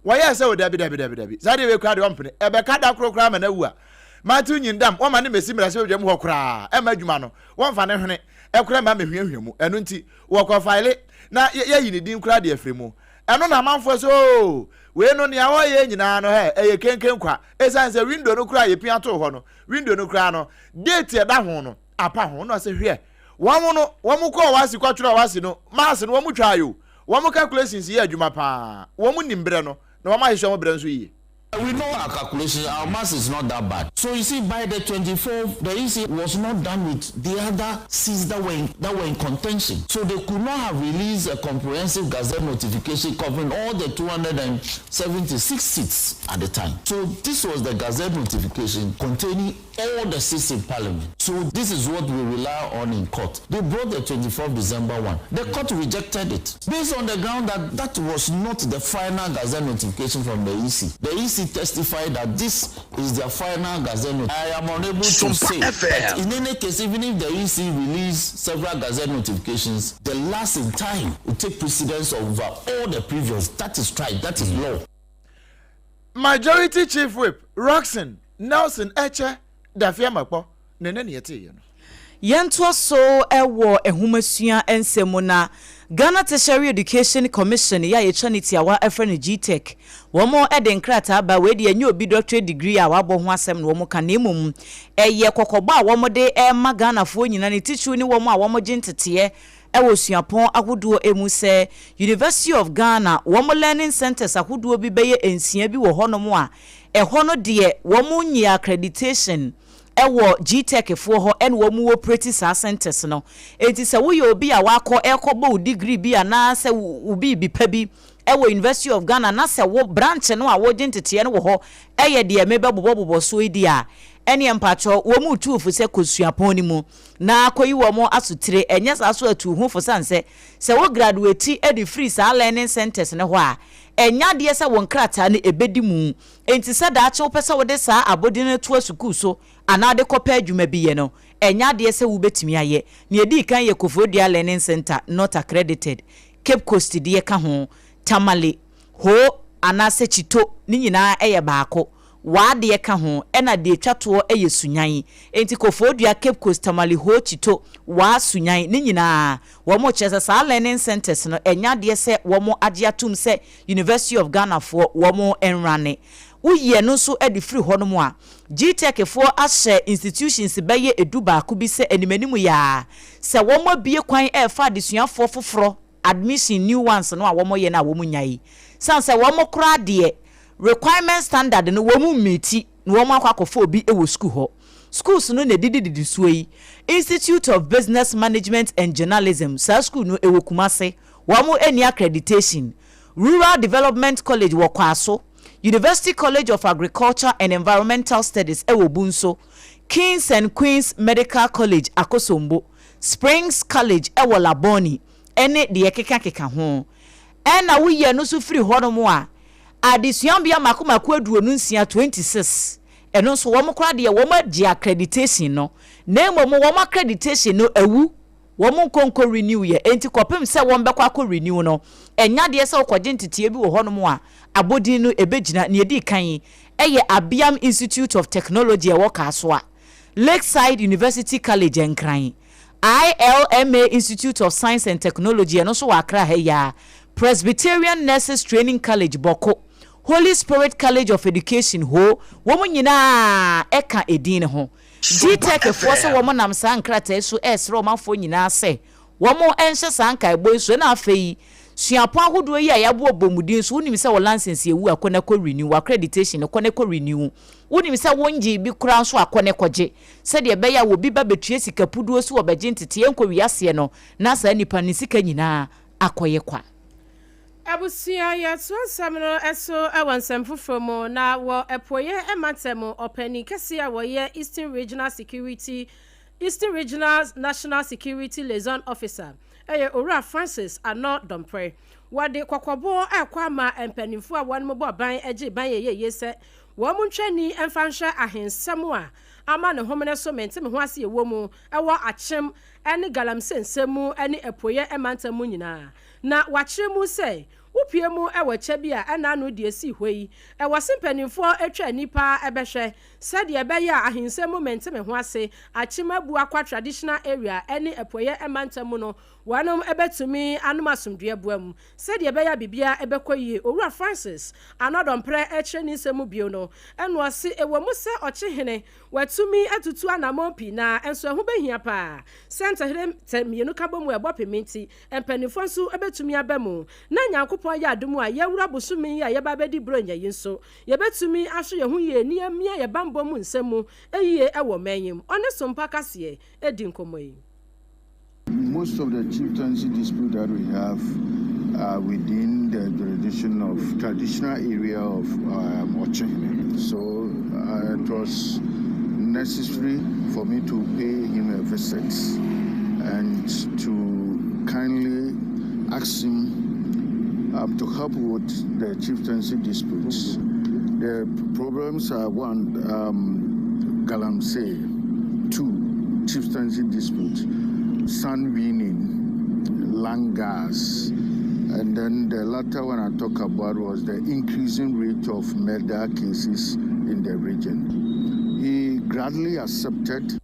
wɔyɛɛ sɛ o dabi dabi dabi dabi saa deɛ wei koraa deɛ ɔmpene ɛbɛka da koro koraa ma no awu a Matthew Nyindam wɔma ne mɛsi mmarahyɛ badwam hɔ koraa ɛma adwuma no wɔmfa ne hwene ɛkora ma mɛhwiahwia mu ɛno nti wɔkɔ faele na yɛyi ne din koraa de afiri mu ɛno na amanfoɔ sɛ oo wei no nea wɔyɛ nyinaa no hɛ ɛyɛ kenken kwa ɛsiane sɛ window no koraa yɛpia too hɔ no window no koraa no date ɛda ho no apa ho na ɔsɛ hwɛ wɔn no wɔn kɔɔ wasi kɔtwerɛ wasi no maase no wɔn twaa yo wɔn calculations yɛ adwuma paa wɔn nim berɛ no na wɔn ahyehyɛ wɔn berɛ nso yie. We know our calculation, our maths is not that bad. So you see, by the 24th, the EC was not done with the other seats that were in, that were in contention. So they could not have released a comprehensive gazette notification covering all the 276 seats at the time. So this was the gazette notification containing all the seats in parliament. So this is what we rely on in court. They brought the 24th December one. The court rejected it based on the ground that that was not the final gazette notification from the EC. The EC testified that this is their final gazette notification. I am unable to say. But in any case, even if the EC release several gazette notifications, the last in time will take precedence over all the previous. That is right. That is law. Majority Chief Whip Rockson Nelson Ɛkyɛ Dafeamekpor ne ne nea ɛteeɛ no. Yɛntoa so wɔ nhomasua nsɛm mu na Ghana Tertiary Education Commission yi a yɛtwa ne tiawa frɛ no GTEC, wɔn de nkrataa ba, wei deɛ ɛnyɛ obi doctorate degree a wabɔ ho asɛm na wɔn ka na mmom ɛyɛ kɔkɔbɔ a wɔn de rema Ghanafoɔ nyinaa ne titiriw ne wɔn a wɔgye nteteɛ wɔ suapɔn ahodoɔ mu sɛ University of Ghana wɔn learning centres ahodoɔ bi bɛyɛ nsia bi wɔ hɔnom a ɛhɔ no deɛ wɔn nyɛ accreditation wɔ GTEC foɔ hɔ ɛna wɔn operate saa centres no. Enti sɛ woyɛ obi a wakɔ ɛrekɔbɔ wo degree bi anaasɛ wo biribi pa bi wɔ University of Ghana na sɛ wo branch no a wogye nteteɛ no wɔ hɔ ɛyɛ deɛ mebɛbobɔbobɔ soɔ yi deɛ a, ɛneɛ mpakyɛw wɔn retu wo fo sɛ kɔ suapɔn no mu na kɔyi wɔn asotire, ɛnyɛ saa so a tu wo ho fo sane sɛ sɛ wo graduate de firi saa learning centres no hɔ a, ɛnyɛ adeɛ sɛ wo nkrataa no ɛbɛdi mu. Enti sɛ daakye wopɛ sɛ wode saa abodin no toa sukuu so anaa wode kɔpɛ adwuma bi yɛ no, ɛnyɛ adeɛ sɛ wobɛtumi ayɛ. Nea ɛdii kan yɛ Koforidua Learning Centre, not accredited, Cape Coast deɛ ka ho, Tamale, Ho anaasɛ Chito, ne nyinaa yɛ baako, Waa deɛ ka ho, ɛna deɛ ɛtwa toɔ yɛ Sunyan. Enti Koforidua, Cape Coast, Tamale, Ho, Chito, Waa, Sunyan, ne nyinaa wɔkyerɛ sɛ saa learning centres no ɛnyɛ adeɛ sɛ wɔagye atom sɛ University of Ghana foɔ wɔn nrane. Woyi ɛno nso de firi hɔ nom a, GTEC foɔ ahyɛ institutions bɛyɛ ɛdu baako bi sɛ anim anim yi ara sɛ wɔn abue kwan ɛrefa adesuafoɔ foforɔ, admission new ones no a wɔn yɛ no a wɔn nya yi. Sane sɛ wɔn koraa deɛ requirement standard no wɔn mmeeti na wɔn akɔ akɔfa obi wɔ sukuu hɔ. Schools no na ɛdidi didi soɔ yi, Institute of Business Management and Journalism, saa sukuu no ɛwɔ Kumase, wɔn nni accreditation, Rural Development College wɔ Kwaso, University College of Agriculture and Environmental Studies wɔ Bunso, Kings and Queens Medical College Akosombo, Springs College wɔ Labone ne deɛ ɛkekakeka ho. Ɛna woyi ɛno nso firi hɔnom a, adesuabea mmaako mmaako 26, 26, ɛno nso wɔn koraa deɛ wɔn agye accreditation no, na mmom wɔn accreditation no awu. Wɔn nkɔ nkɔ renew yɛ, enti kɔpem sɛ wɔn bɛkɔ akɔ renew no, ɛnyɛ adeɛ sɛ wokɔgye nteteɛ bi wɔ hɔnom a, abɔdin no ɛbɛgyina. Nea ɛdi kan yi yɛ Abiam Institute of Technology a ɛwɔ Kasoa, Lakeside University College Nkran, ILMA Institute of Science and Technology, ɛno nso wɔ Accra ha yi ara, Presbyterian Nurses Training College, Bawku, Holy Spirit College of Education, Ho, wɔn nyinaa ɛka edin no ho. GTEC foɔ sɛ wɔn nam saa nkrataa yi so resrɛ ɔmanfoɔ nyinaa sɛ wɔn nhyɛ saa nkaebɔ yi so na afei. Suapɔn ahodoɔ yi a yɛaboɔ bɔ mu din nso, wonim sɛ wo license ɛwu a, kɔ na kɔ renew, wo accreditation no, kɔ na kɔ renew. Wonim sɛ wongyee bi koraa nso a, kɔ na kɔgye, sɛdeɛ ɛbɛyɛ a obi ba bɛtua sika puduo so wɔbɛgye nteteeɛ nkɔ wiaseɛ no, na saa nipa no ne sika nyinaa akɔyɛ kwa. Abusua, yɛtoa nsɛm no so wɔ nsɛm foforɔ mu, na wɔ Apueeɛ Mantam ɔpanin kɛseɛ a wɔyɛ Eastern Regional Security Eastern Regional National Security Liaison Officer yɛ Owura Francis Anor Dompreh. Wɔde kɔkɔbɔ rekɔ ama mpanimfoɔ a wɔn bɔ ban gye ban yɛ yie sɛ wɔn ntwa ani mfa nhwɛ ahensɛm a ama ne homene so mente me ho ase ɛwɔ mu wɔ Akyem ne Galamsey nsɛm mu ne Apueeɛ Mantam mu nyinaa. Na wɔakyerɛ mu sɛ wopue mu wɔ kyɛ bi a ɛna ano deɛ ɛsii hɔ yi, ɛwɔ se mpanimfoɔ twa ani paa bɛhwɛ sɛdeɛ ɛbɛyɛ a ahensɛm mu mente me ho ase, Akyem Abuakwa Traditional Area ne Apueeɛ Mantam mu no wɔnom bɛtumi anom asomdwoeɛ boa mu sɛdeɛ ɛbɛyɛ a biribiara bɛkɔ yie. Owura Francis Anɔdɔmprɛ rekyerɛ ne nsɛm mu bio no, ɛna ɔse ɛwɔ mu sɛ Ɔkyehene watumi atutu anamɔn pii na nso ɛho bɛhia paa sɛ ntɛhre mmienu ka bɔ mu a ɛbɔ peme nti Mpanimfoɔ nso bɛtumi aba mu. Na Nyankopɔn ayɛ adom a yɛawura bosome yi a yɛba abɛdi Buronya yi nso, yɛbɛtumi ahwɛ yɛn ho yie na yɛamia yɛn banbɔ mu nsɛm mu yie wɔ ɔman yi mu. Ɔne Sompa Kaseɛ di nkɔmmɔ yi. Most of the chieftaincy dispute that we have are within the jurisdiction of traditional area of um, Ochihine. So uh, it was necessary for me to pay him a visit and to kindly ask him um, to help with the chieftaincy disputes. The problems are one, um, Galamsey, two, chieftaincy dispute, sand winning, land gas, and then the latter one I talk about was the increasing rate of murder cases in the region. He gladly accepted.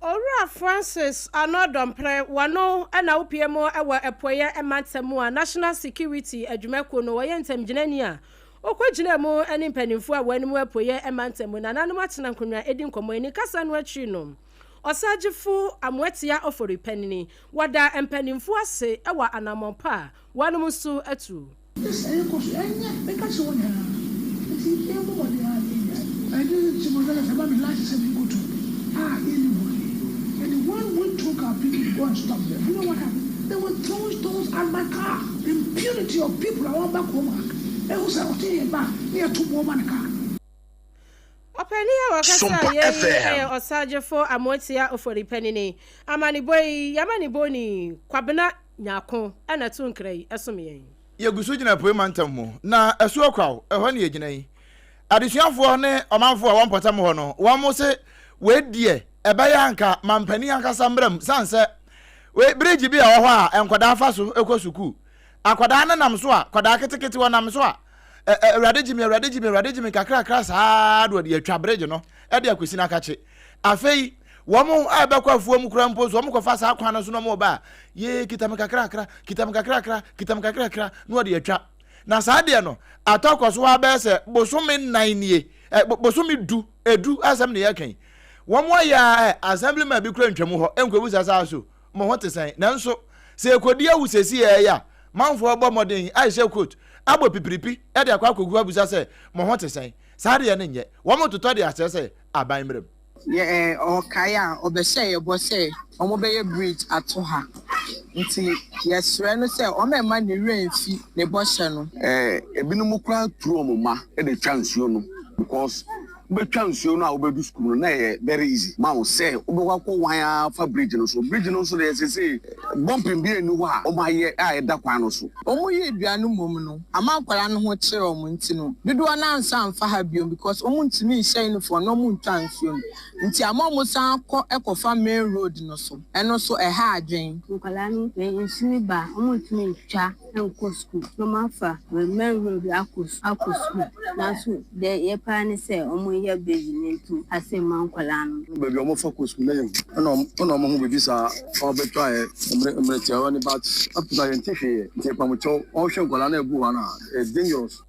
Owura Francis Arnoh Dompreh, wɔno na wopue mu wɔ Apueɛ Mantam mu a National Security adwumakuo no wɔyɛ ntamgyinani a ɔkɔgyinaa mu ne mpanimfoɔ a wɔn mu Apueɛ Mantam mu nananom atena nkonnwa adi nkɔmmɔ yi. Ne kasa no akyiri no, Ɔsagyefo Amoatia Ofori Panini, wɔda mpanimfoɔ ase wɔ anammɔn pa a wɔnom nso atu. Ne sɛ yɛkɔ so ɛnyɛ meka kyerɛ wɔn nyinaa nti yɛmmɔ mmɔden ara na yɛnnyae. Ɛno nti mo nsa sɛ ma me license sɛ menkɔtu a yɛnni ho hwee and when we took our people to go and stop them you know what happened they were throwing stones at my car the impunity of people a wɔba kurom ha ehu sɛ ɔte yɛn ba ne yɛto boɔ ma ne car. Ɔpanin a ɔkasa Sompa yei FM. yɛ Ɔsagyefo Amoatia Ofori Panini. Amanebɔ yi, y'amanebɔni Kwabena Nyarko na ɛto nkra yi som yɛn. Yɛgu so gyina Apuei Mantam mu, na Asuo Kwaw, ɛhɔ ne yɛgyina yi. Adesuafoɔ ne ɔmanfoɔ a wɔn mpɔtam hɔ no, wɔn se wei deɛ ɛbɛyɛ anka mampanin ankasa mmra mu, sane sɛ wei bridge bi a ɛwɔ hɔ a nkwadaa fa so kɔ sukuu. Akwadaa no nam so a, kwadaa ketekete ɔnam so a, Awurade gye me, Awurade gye me, Awurade gye me kakrakra saa de ɔde atwa bridge no de akɔsi n'akakye. Afei wɔn a ɛbɛkɔ afuo mu koraa mpo so wɔn kɔfa saa kwan no so na wɔn ba a, yee kita me kakrakra, kita me kakrakra, kita me kakrakra na ɔde atwa. Na saa deɛ no atɔ akɔ so abɛyɛ sɛ bosome nnan nie, ɛ bosome du, edu asɛm na yɛka yi. Wɔn ayɛ a ɛ assemblyman bi kura ntwamu hɔ nkɔbu saa so mo ho te sɛn? Nanso sɛ yɛkɔdi awu seesei ara yi a, manfoɔ bɔ mmɔden ahyehyɛ coat, abɔ pipiripi de akɔ akɔgu abisa sɛ, Mo ho te sɛn? Saa adeɛ no nyɛ. Wɔtotɔ de akyerɛ sɛ aban mmra mu. Yɛ ɔkae a, ɔbɛhyɛɛ yɛ bɔ sɛ wɔbɛyɛ bridge ato ha. Nti yɛsrɛ no sɛ ɔmɛmma ne werɛ mfi ne bɔhyɛ no. Ebinom koraa tu wɔn mma de twa nsuo no because Wobɛtwa nsuo no a wobɛdu sukuu no na ɛyɛ very easy ma wo sɛ wobɛkɔ akɔ wan ara fa bridge no so. Bridge no nso deɛ seesei bumping biara nni hɔ a wɔayɛ a ɛda kwan no so. Wɔyɛ dua no mmom no, ama nkwadaa no ho kyere wɔn nti no, dodoɔ no ara nsan mfa ha biom because wɔntumi nhyɛ uniform na wɔntwa nsuo no nti ama wɔsan kɔ kɔfa main road no so. Ɛno nso ɛha adwene. Nkwadaa no nsu no ba a, wɔntumi ntwa nkɔ sukuu na wɔafa main road akɔ akɔ sukuu. Nanso deɛ yɛpɛ ara ne sɛ wɔnyɛ bridge no nto ase mma nkwadaa no. Baabi a wɔfa kɔ sukuu na yɛ hu ɛna ɛna wɔn ho biribi saa wɔbɛtwaeɛ mmerɛ mmerɛ tiawa ni but up to now yɛnte hwee yɛ nti yɛpamokyɛw wɔnhwɛ nkwadaa no a ɛgu hɔ no a it's dangerous.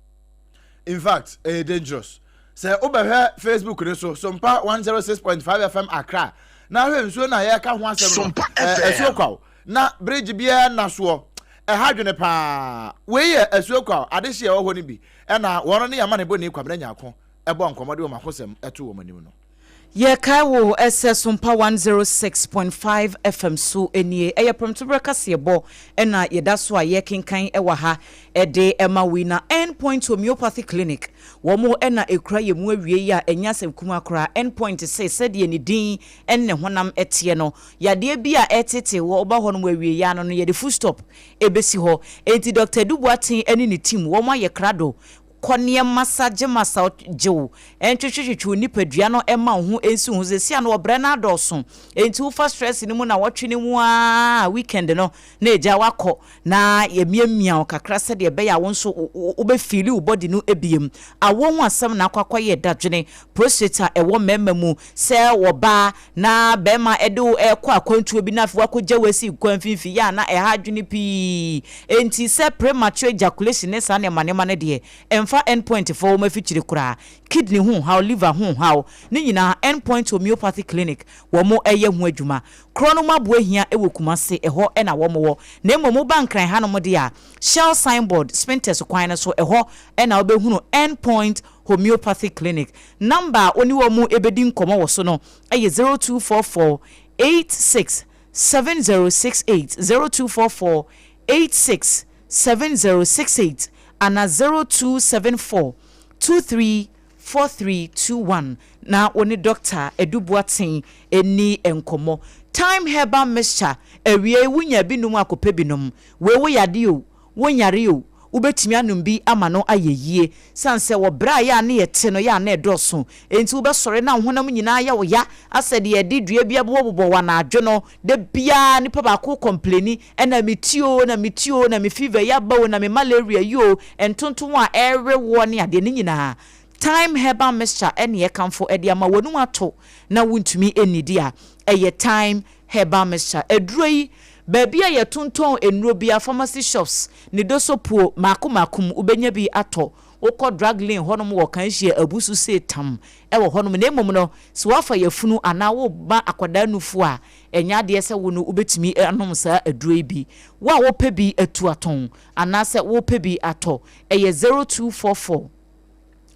In fact, ɛyɛ dangerous. Sɛ wobɛhwɛ Facebook no so, Sompa 106.5 FM Accra, na ahwɛ nsuo no a yɛreka ho asɛm no, Sompa ɛsuo FM. kwaw, na bridge biara nna soɔ. Ɛha adwene paa. Wei yɛ Asuokwaw adehye a ɛwɔ hɔ no bi na wɔn ne Amanebɔni Kwabena Nyarko bɔ nkɔmmɔ de wɔn akosɛm to wɔn anim no. Yɛkae wo sɛ Sompa 106.5 FM so nie. Ɛyɛ prɛmtoberɛ kaseɛbɔ na yɛda so a yɛrekenkan wɔ ha de ma wo yi. Na End Point Homeopathy Clinic, wɔn na ɛkura yɛn mu awiei a ɛnyɛ asɛm kumaa koraa. End Point se sɛdeɛ ne din ne ne honam teɛ no, yadeɛ bi a ɛretete wo woba hɔ nom awiei ara no, yɛde full stop ɛbɛsi hɔ. Enti Doctor Adu Boateng ne ne team, wɔn ayɛ krado Kɔ nneɛma sa gye ma sa gye wo ntwetwetwetwe wo nipadua no mma wo ho nsi wo ho seesei a no ɔbrɛ no adɔɔso enti wofa stress no mu nawɔtwe no mu ara weekend no na agya wakɔ na yɛmiamia wo kakra sɛdeɛ ɛbɛyɛ a wo nso wobɛ feeli wo body no biem awoɔ ho asɛm na akɔ akɔyɛ dadwene prostate a ɛwɔ mmarima mu sɛ wɔbaa na barima de wo rekɔ akwantuo bi na afei wakɔgya wo asi kwan mfimfini yɛ a na ɛha adwene pii. Enti sɛ premature ejaculation ne saa nneɛma nneɛma no deɛ, ɛmfa end point foɔ wɔn afikyire koraa. Kidney ho haw, liver ho haw, ne nyinaa End Point Homeopathy Clinic wɔn yɛ ho adwuma. Korɔ no mu aboa hia wɔ Kumasi, ɛhɔ na wɔn wɔ. Na mmom woba Nkran hanom deɛ a, Shell signboard, Spintex kwan no so, ɛhɔ na wobɛhunu End Point Homeopathy Clinic. Number a wo ne wɔn bɛdi nkɔmmɔ wɔ so no yɛ 0244 86 7068, 0244 86 7068 anaa 0274 23 4321 na wo ne Dɔkta Adu Boateng nni nkɔmmɔ. Thyme Herbal Mixture, Awiei wonya bi nom a kɔpɛ bi nom. Wei wo yadeɛ o, Wonyare o, wobɛtumi anom bi ama no ayɛ yie. Sane sɛ wɔ berɛ a yɛ a na yɛte no yɛ a na ɛdɔɔso nti, wobɛsɔre na wo honam nyinaa yɛ wo ya asɛ deɛ yɛde dua bi abobɔbobɔ wo anadwo no. Da biara nipa baako rekɔmpleni, ɛna me ti o, na me ti o, na me fever yi aba o, na me malaria yi o, ntontom a ɛrewe woɔ ne adeɛ no nyinaa. Thyme herbal mixture ne yɛkamfo de ama w'anum ato na wontumi nnidi a, ɛyɛ Thyme herbal mixture. Aduro yi, baabi a yɛtontɔn nnuro biara, pharmacy shops, ne dosopuo mmaako mmaako mu, wobɛnya bi atɔ. Wokɔ drug lane hɔnom wɔ Kanhyia Abusu see tam wɔ hɔnom. Na mmom no, sɛ woafa yafunu anaa worema akwadaa nufoɔ a, ɛnyɛ adeɛ sɛ wo no wobɛtumi anom saa aduro yi bi. Wo a wopɛ bi atu atɔn anaasɛ wopɛ bi atɔ, ɛyɛ 0244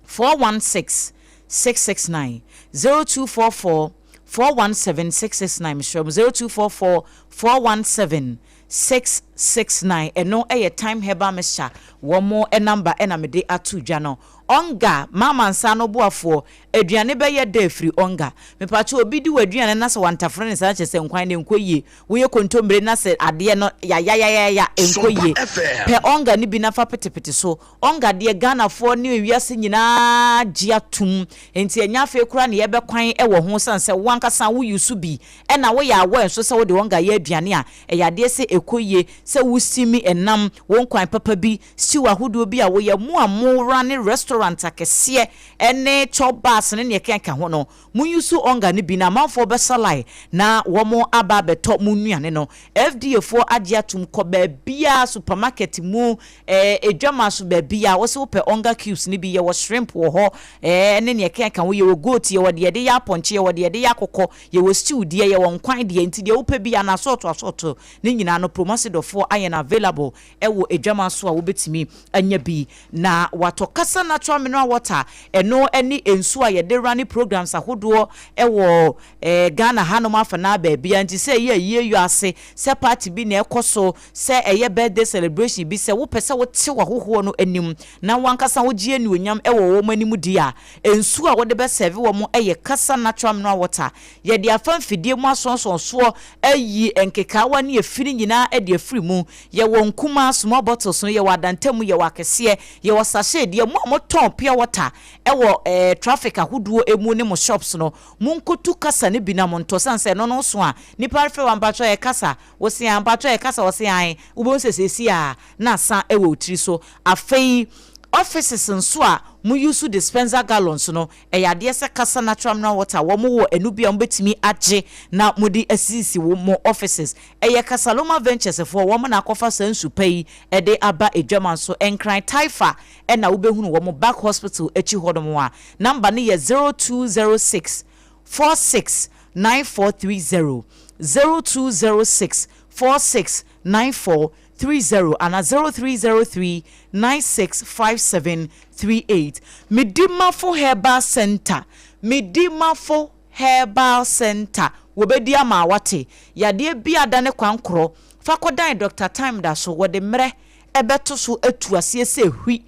416 669, 0244 417 669, mesrɛ mo, 0244 417 669, ɛno yɛ Thyme Herbal Mixture, wɔn number na mede ato dwa no. Onga, Mama nsa ano boafoɔ, aduane bɛyɛ dɛ afiri Onga. Mepakyɛw obi di w'aduane na sɛ wantafere ne nsa na kyerɛ sɛ nkwan no ɛnkɔ yie, woyɛ kontommire na sɛ adeɛ no yayayayaya ɛnkɔ yie, pɛ Onga no bi na fa petepete so. Ɔnga deɛ Ghanafoɔ ne ewiase nyinaa gye atom nti ɛnyɛ afei koraa na yɛbɛ kwan wɔ ho sane sɛ wo ankasa wo use bi ɛna woyɛ aware nso sɛ wode ɔnga yɛ aduane a ɛyɛ adeɛ sɛ ɛkɔ yie sɛ wo steami ɛnam wo nkwan papa bi stew ahodoɔ bi a woyɛ mo a mo runne restaurant akɛseɛ ɛne chop bars ne neɛ ɛkeka ho no mo use ɔnga no bi na amanfoɔ bɛsa line na wɔn aba abɛtɔ mo nnuane no FDA foɔ agye atom kɔ baabiara supermarket mu Ɛɛ adwaman so baabi a wose wopɛ onga cubes no bi, yɛwɔ shrimp wɔ hɔ ɛɛ ne nea ɛkeka ho, yɛwɔ goat, yɛwɔ deɛ yɛde yɛ apɔnkye, yɛwɔ deɛ yɛde yɛ akokɔ, yɛwɔ stew deɛ, yɛwɔ nkwan deɛ, nti deɛ wopɛ biara no asɔɔto asɔɔto ne nyinaa no Promasidɔfoɔ ayɛ no available wɔ adwaman so a wobɛtumi anya bi na watɔ. Kasa Natural Mineral Water, ɛno ne nsuo a yɛde runne programs ahodoɔ wɔ ɛɛ Ghana hanom afanaa baabiara, nti sɛ ɛyɛ ayie yɔ ase, sɛ party bi na ɛkɔ so, Sɛ ɛyɛ birthday celebration bi, sɛ wopɛ sɛ wote w'ahohoɔ no anim na w'ankasa wogye anuonyam wɔ wɔn anim di a, nsuo a wode bɛsɛve wɔn yɛ Kasa Natural Mineral Water. Yɛde afa mfidie mu asɔnsɔn soɔ ayi nkekaawa ne efi no nyinaa de afiri mu. Yɛwɔ nkumaa, small bottles, no, yɛwɔ adantamu, yɛwɔ akɛseɛ, yɛwɔ sachet deɛ. Mo a motɔn pure water wɔ traffic ahodoɔ mu ne mo shops no, monkɔtu Kasa no bi na montɔ, sane sɛ ɛno no so a, nnipa refrɛ wo a, mpakyɛw ɛyɛ Kasa. Wose aa mpakyɛw yɛ kasa ɔse ae wobɛhu sɛ seesei a na asa wɔ wo tiri so. Afei offices nso a mo use dispenser gallons no ɛyɛ adeɛ sɛ kasa natural mineral water wɔn wɔ ɛno bi a mobɛtumi agye na mode asisisi wo mo offices. Ɛyɛ Kasaloma Ventures foɔ wɔn na akɔfa saa nsu pa yi de aba adwaman so. Nkran Taifa na wobɛhunu wɔn Back Hospital akyi hɔnom a number no yɛ 0206 46 9430, 0206 46 9430. 30 anaa 0303 96 57 38. Medimafo Herbal Centre, Medimafo Herbal Centre, wɔbɛdi ama woate. Yadeɛ bi a adane kwankorɔ, fa kɔdan Doctor Time da so, wɔde mmerɛ bɛto so atu aseɛ sɛ hwi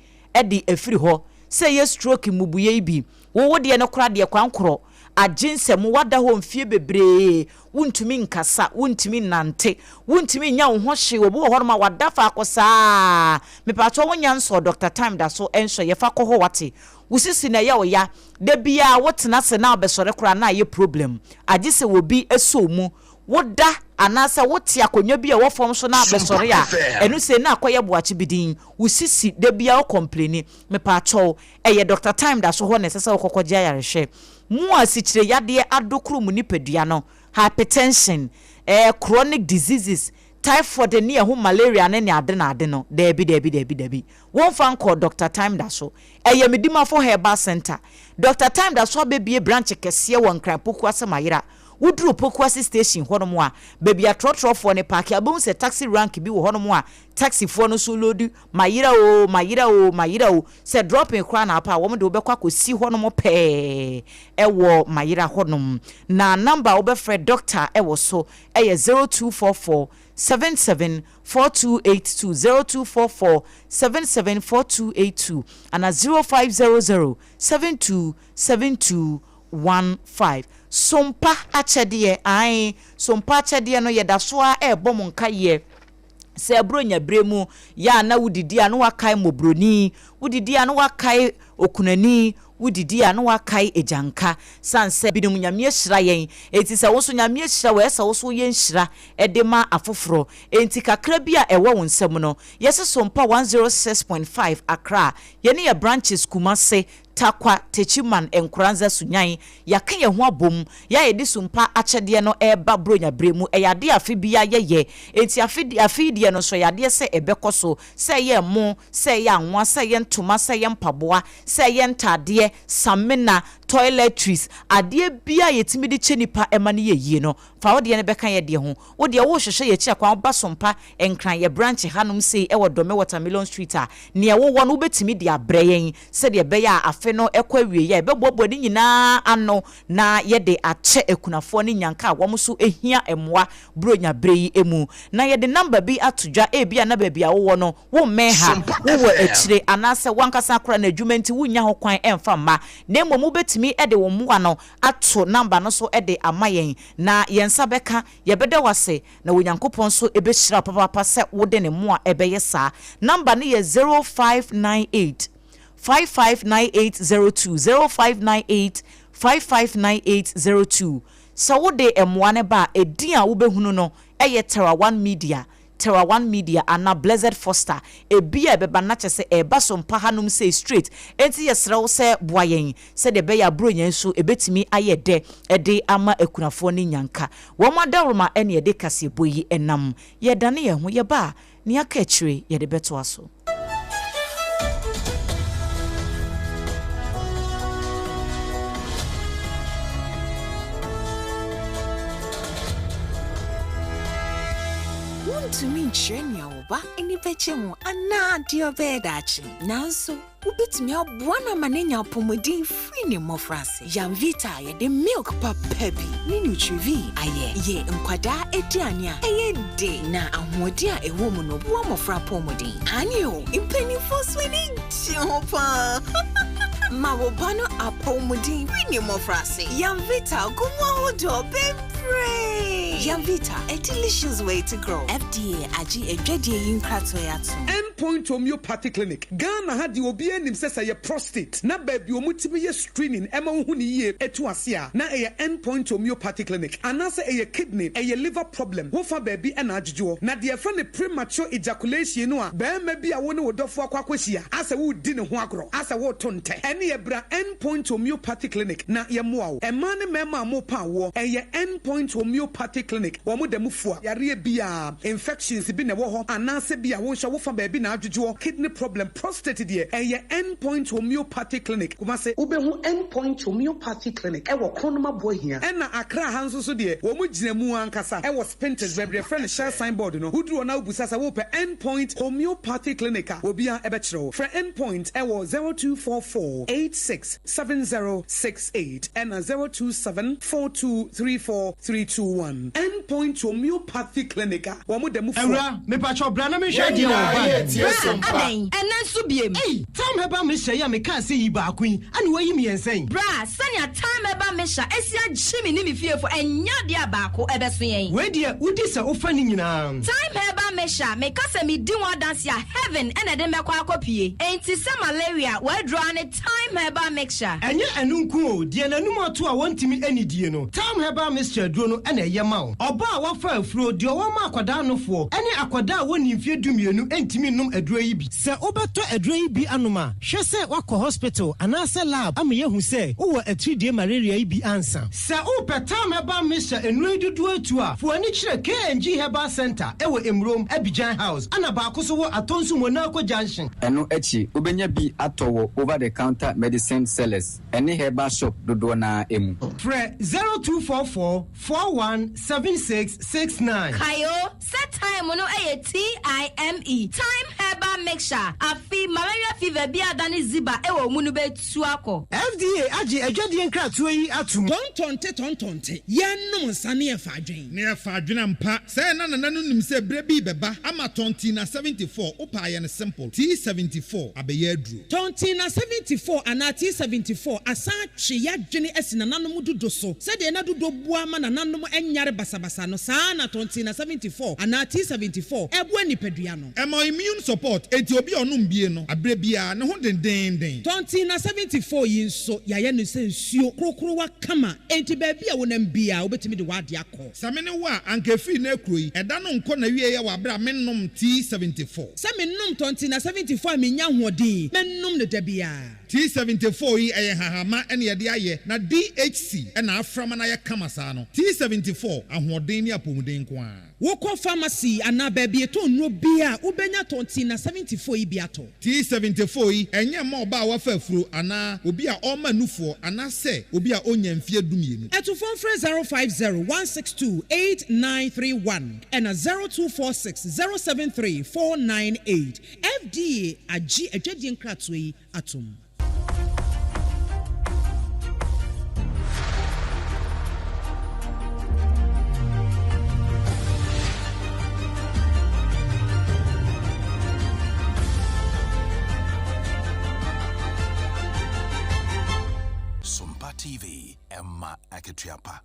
de afiri hɔ. Sɛ ɛyɛ stroke mmubuiɛ yi bi, wo wo deɛ no koraa deɛ kwankorɔ, agye nsam, woada hɔ mfie bebree, wontumi nkasa, wontumi nnante, wontumi nnya wo ho hwee, obi wɔ hɔnom a wada faako saa, mepakyɛw wonya nsɔɔ Doctor Time da so nsɔ yɛ fa kɔ hɔ wate, wo sisi na ɛyɛ wo ya, da biara wotena ase na wobɛsɔre koraa na ayɛ problem, agye sɛ obi sɔ wo mu, woda anaasɛ wote akonnwa bi a ɛwɔ fam so na abɛsɔre a, ɛno sei na akɔyɛ boakye bi din, wo sisi da biara wo complaini, mepakyɛw ɛyɛ Doctor Time da so hɔ na ɛsɛ sɛ wokɔ kɔgye ayarehwɛ. Mo a asikyire yadeɛ adokoro mo nipadua no, hypertension, eh, chronic diseases, typhoid ne ɛho malaria ne ne ade na ade no, daabi, daabi, daabi, daabi. Womfa nkɔɔ Doctor Time da so. Ɛyɛ Medimafo Herbal Centre. Doctor Time da so abɛbue branch kɛseɛ wɔ Nkran Pokuase Mayera. Woduru Pokuase station hɔnom a, baabi a trɔtrɔfoɔ no paake a, wobɛhu sɛ taxi rank bi wɔ hɔnom a taxifoɔ no nso loadi, Mayera oo, Mayera oo, Mayera oo. Sɛ dropping koraa na wopɛ a, wɔn de wo bɛkɔ akɔsi hɔnom pɛɛ wɔ Mayera hɔnom. Na number a wobɛfrɛ doctor wɔ so yɛ 0244 77 4282, 0244 77 4282 anaa 0500 72 72 15. Sompa akyɛdeɛ, ae, Sompa akyɛdeɛ no yɛda so ara rebɔ mo nkaeɛ. Sɛ Buronya berɛ mu yɛ a na wodidi a na woakae mmɔborɔni, wodidi a na woakae okunani, wodidi a na woakae agyanka. Sane sɛ binom Nyame ahyira yɛn, enti sɛ wo nso Nyame ahyira wo a, ɛsɛ sɛ wo nso woyɛ nhyira de ma afoforɔ. Enti kakra bi a ɛwɔ wo nsam no, yɛse Sompa 106.5 Accra, yɛne yɛ branches Kumase, Tarkwa, Techiman, Nkoranza, Sunyani, Yɛaka yɛn ho abom, yɛ a yɛde sumpa akyɛdeɛ no reba Buronya berɛ mu. Ɛyɛ adeɛ a afe biara yɛyɛ. Enti afe afe yi deɛ no nso, ɛyɛ adeɛ sɛ ɛbɛkɔ so. Sɛ ɛyɛ ɛmo, sɛ ɛyɛ anwa, sɛ ɛyɛ ntoma, sɛ ɛyɛ mpaboa, sɛ ɛyɛ ntaadeɛ, samina, toiletries, adeɛ biara a yɛtumi de kyɛ nnipa ma no yɛ yie no, fa wo deɛ no bɛka yɛn deɛ ho. Wo deɛ worehwehwɛ yɛn akyi akwan, woba Sompa, Nkran, yɛ branch hanom sei wɔ Dome Watermelon Street a, nea wowɔ no wobɛtumi de abrɛ yɛn sɛdeɛ ɛbɛyɛ a afe no kɔ awieeɛ a yɛbɛboaboa ne nyinaa ano na yɛde akyɛ akunafoɔ ne nnyanka a wɔn nso hia mmoa Buronya berɛ yi mu. Na yɛde number bi ato dwa, ebia na baabi a wowɔ no wommɛn ha, wowɔ akyire anaasɛ w'ankasa koraa no adwuma nti wonnya ho kwan mfa mma, na mmom wobɛtumi de wo mmoa no ato number no so de ama yɛn na yɛn nsa bɛka. Yɛbɛda wo ase na Onyankopɔn nso bɛhyira wo papaapa sɛ wode ne mmoa bɛyɛ saa. Number no yɛ 0598 559802, 0598 559802. Sɛ wode mmoa no ba a, edin a wobɛhunu no yɛ Terra One Media. Terra One Media anaa Blessed Foster, ebia ɛbɛba na kyerɛ sɛ ɛreba so mpa hanom sei straight, enti yɛsrɛ wo sɛ boa yɛn sɛdeɛ ɛbɛyɛ a Buronya yi nso ɛbɛtumi ayɛ dɛ de ama akunafoɔ ne nnyanka. Wɔn adaworoma ne yɛde kaseɛbɔ yi nam. Yɛredane yɛn ho, yɛba a, nea aka akyire yɛde bɛtoa so. Wuntumi nkyerɛ nea wo ba ani bɛgye ho anaa deɛ ɔbɛyɛ daakye, nanso Wobɛtumi aboa no ama no anya apɔmuden firi ne mmɔfraase. Yamvita a yɛde milk papa bi ne Nutrivie ayɛ yɛ nkwadaa aduane a ɛyɛ de na ahoɔden a ɛwɔ mu no boa mmɔfra apɔmuden. Aane o, mpanimfoɔ nso ani gye ho paa. Ma wo ba no apɔmuden firi ne mmɔfraase. Yamvita gu mu ahodoɔ bebree. Yamvita, a delicious way to grow. FDA agye adwadie yi nkratoɔ yi atom. End Point Homeopathy Clinic, Ghana ha deɛ obiara nim sɛ sɛ ɛyɛ prostate na baabi a wɔtumi yɛ screening ɛma wohu no yie ɛtu ase a na ɛyɛ End Point Homeopathy Clinic anaasɛ ɛyɛ kidney, ɛyɛ liver problem wo fa baabi ɛna adwodwoɔ. Na deɛ yɛfrɛ no premature ejaculation no a barima bi a wo ne wo dɔfoɔ akɔ akɔhyia asɛ woredi ne ho agorɔ asɛ woreto ntɛ ɛne. Ɛneɛ bra End Point Homeopathy Clinic na yɛmmoa wo. Mmaa ne mmarima a morepa awoɔ, ɛyɛ End Point Homeopathy Clinic. Wɔn da mu fua yareɛ biara, infections bi na ɛwɔ hɔ anaasɛ bi a wohwɛ wofa baabi na adwodwoɔ, kidney problem, prostate deɛ, ɛyɛ End Point Homeopathy Clinic, Kumasi. Wobɛhu End Point Homeopathy Clinic wɔ Kronum Aboahia. Ɛna Accra ha nso so deɛ, wɔn gyina mu ankasa wɔ Spintex, baabi a yɛfrɛ no Shell sign board no. Woduru hɔ na wobisa sɛ worepɛ End Point Homeopathy Clinic a, obiara bɛkyerɛ wo. Frɛ End Point wɔ 0244 86 7068 ɛna 027 4234 321. End Point Homeopathy Clinic a wɔn da mu fua. Awura, mepakyɛw bra na menhwɛ adeɛ wɔ wo bag mu. Bra, adɛn? Ɛnnɛ nso biem? Ei, Thyme Herbal Mixture yi a mekaa sɛ yi baako yi, ɛna woayi mmiɛnsa yi? Bra, sɛnea Thyme Herbal Mixture asi agye me ne me fiefo, ɛnyɛ adeɛ a baako ɛbɛso yɛn. Wei deɛ, wodi sɛ wofa ne nyinaa. Thyme Herbal Mixture, meka sɛ medi ho adanse a, heaven na ɛde me bɛkɔ akɔpue. Enti sɛ malaria, w'aduro ara ne Thyme Herbal Mixture. Ɛnyɛ ɛno nko o, deɛ n'anum ato a wɔntumi nnidie no, Thyme Herbal Mixture aduro no na ɛyɛ ma wo. Ɔbaa a wafa afuro, deɛ ɔwɔ ma akwadaa nofoɔ, ne akwadaa a wɔnnii mfeɛ dumienu ntumi nnom aduro yi bi. Sɛ wobɛtɔ aduro yi bi anom a, hwɛ sɛ woakɔ hospital anaasɛ lab ama yɛahu sɛ wowɔ atiridie malaria yi bi ansa. Sɛ wopɛ Thyme Herbal Mixture nnuro yi dodoɔ atu a, fa w'ani kyerɛ KNG Herbal Centre wɔ Emurom, Abidjan House, ɛna baako nso wɔ Atonsu Monaco Junction. Ɛno akyi, wobɛnya bi atɔ wɔ over-the-counter medicine sellers ne herbal shop dodoɔ no ara mu. Frɛ 0244 41 76 69. Kae o, sɛ thyme no yɛ TIME, Thyme Herbal Mixture, afe malaria fever bi a adane ziba wɔ wo mu no bɛtu akɔ. FDA agye adwadie nkratoɔ yi atom. Tɔntɔnte tɔntɔnte, yɛnnom nsa ne yɛfa adwen. Ne yɛfa adwene ampa. Sɛɛ na Nana no nim sɛ berɛ bi rebɛba ama Tɔntina 74, wopɛ a yɛ no simple, T74 abɛyɛ aduro. Tɔntina 74 anaa T74 asan atwe y'adwene asi nananom dudo so. Sɛdeɛ na dudo boa ma nananom nyare basabasa no, saa ara na Tɔntina 74 anaa T74 boa nipadua no. Ɛma immune support, enti obi a ɔnom bie no, aberɛ biara, ne ho dendeenden. Tɔntina 74 yi nso, yɛayɛ no sɛ nsuo korokorowa kama, enti baabi a wonam biara, wobɛtumi de w'adeɛ akɔ. Sɛ me ne wo a, anka ɛfiri nnɛ rekuro yi, ɛda no nkɔ n'awieɛ wɔ aberɛ a mennom T74. Sɛ menom Tɔntina 74 a mennya ahoɔden, mɛnom no da biara. T74 yi ɛyɛ nhahamma na yɛde ayɛ na DHC na afra ma no ayɛ kama saa no. T74, ahoɔden ne apɔmuden nko ara. Wokɔ pharmacy anaa baabi yɛtɔn nnuro biara a, wobɛnya Tɔntina 74 yi bi atɔ. T74 yi, ɛnyɛ mma ɔbaa a wafa afuro anaa obi a ɔrema nufoɔ anaasɛ obi a ɔnnya mfeɛ dumienu. Atufoɔ mfrɛ 050 162 8931 ɛna 0246 073 498. FDA agye adwadie nkratoɔ yi atom. Sompa TV, ɛma akatua pa.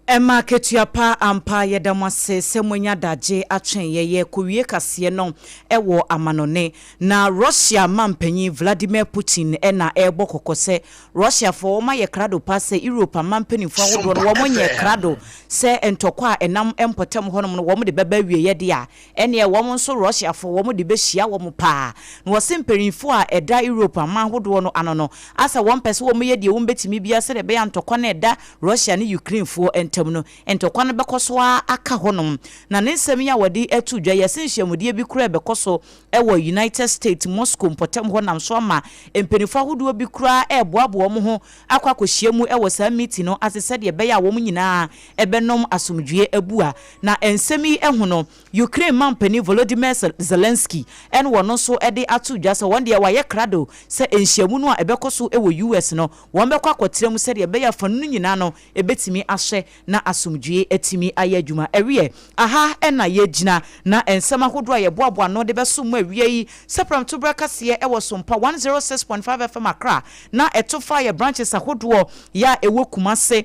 Ɛma akatua pa ampa yɛda mo ase sɛ moanya adagye atwɛn yɛ yɛrekɔwie kaseɛ no wɔ amanɔne na Russia manpanyin Vladimir Putin na ɛrebɔ kɔkɔ sɛ Russiafoɔ wɔn ayɛ krado paa sɛ Europe aman mpanimfoɔ ahodoɔ no wɔn nyɛ krado sɛ ntɔkwa a ɛnam mpɔtam hɔnom no wɔn de bɛba awieɛ deɛ a Ɛnneɛ wɔn nso Russiafoɔ wɔn de bɛhyia wɔn paa. Na wɔse mpaninfoɔ a ɛda Europe aman ahodoɔ no ano no asɛ wɔn pɛ sɛ wɔn yɛ deɛ wɔn bɛtumi biara sɛdeɛ ɛbɛyɛ a ntɔkwa no a ɛda Russia ne Ukrainefoɔ ntam no ntɔkwa no bɛkɔ so ara aka hɔnom. Na ne nsɛm yi a wɔde to dwa yi ɛse nhyiamudeɛ bi koraa rebɛkɔ so wɔ United States Moscow mpɔtam hɔ nam so ama mpaninfoɔ ahodoɔ bi koraa reboaboa wɔn ho akɔ akɔhyia mu wɔ saa meeting no ase sɛdeɛ ɛbɛyɛ a wɔn nyinaa bɛnom asomdwoeɛ abua. Na nsɛm yi ho no, Ukraine manpanin Volodymyr Zelensky na ɔno nso de ato dwa sɛ wɔn deɛ wɔayɛ krado sɛ nhyiamu no a ɛbɛkɔ so wɔ US no, wɔbɛkɔ akɔtra mu sɛdeɛ ɛbɛyɛ a fanu no nyinaa no bɛtumi ahyɛ na asomdwoeɛ atumi ayɛ adwuma. Ɛweɛ, aha na yɛgyina na nsɛm ahodoɔ a yɛboaboa ano de bɛsom mo awia yi sɛ prɛmtoberɛ kaseɛ wɔ Sompa 106.5 FM Accra na ɛto fa yɛ branches ahodoɔ yɛ a ɛwɔ Kumase.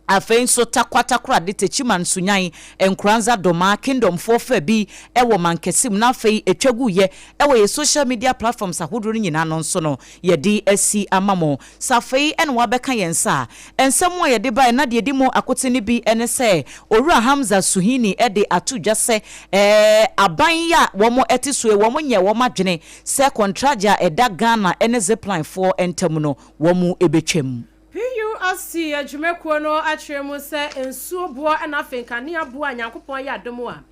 Afei nso Tarkwa Takoradi Techiman Sunyani Nkoranza Domaa Kingdom foɔ faa bi wɔ mankɛse mu na afei ɛtwa guiɛ wɔ yɛ social media platforms ahodoɔ no nyinaa no nso no yɛde asi ama mo. Sɛ afei na woabɛka yɛn nsa a, nsɛm a yɛde baeɛ na deɛ ɛdi mu akoten no bi ne sɛ Owura Hamza Suhini de ato dwa sɛ aban yi a wɔn te soɔ yi wɔn nyɛɛ wɔn adwene sɛ kɔntragye a ɛda Ghana ne Zipline foɔ ntam no wɔn bɛtwam. PURC adwumakuo no akyerɛ mu sɛ nsuo boɔ na afei nkanea boɔ a Nyankopɔn ayɛ adom a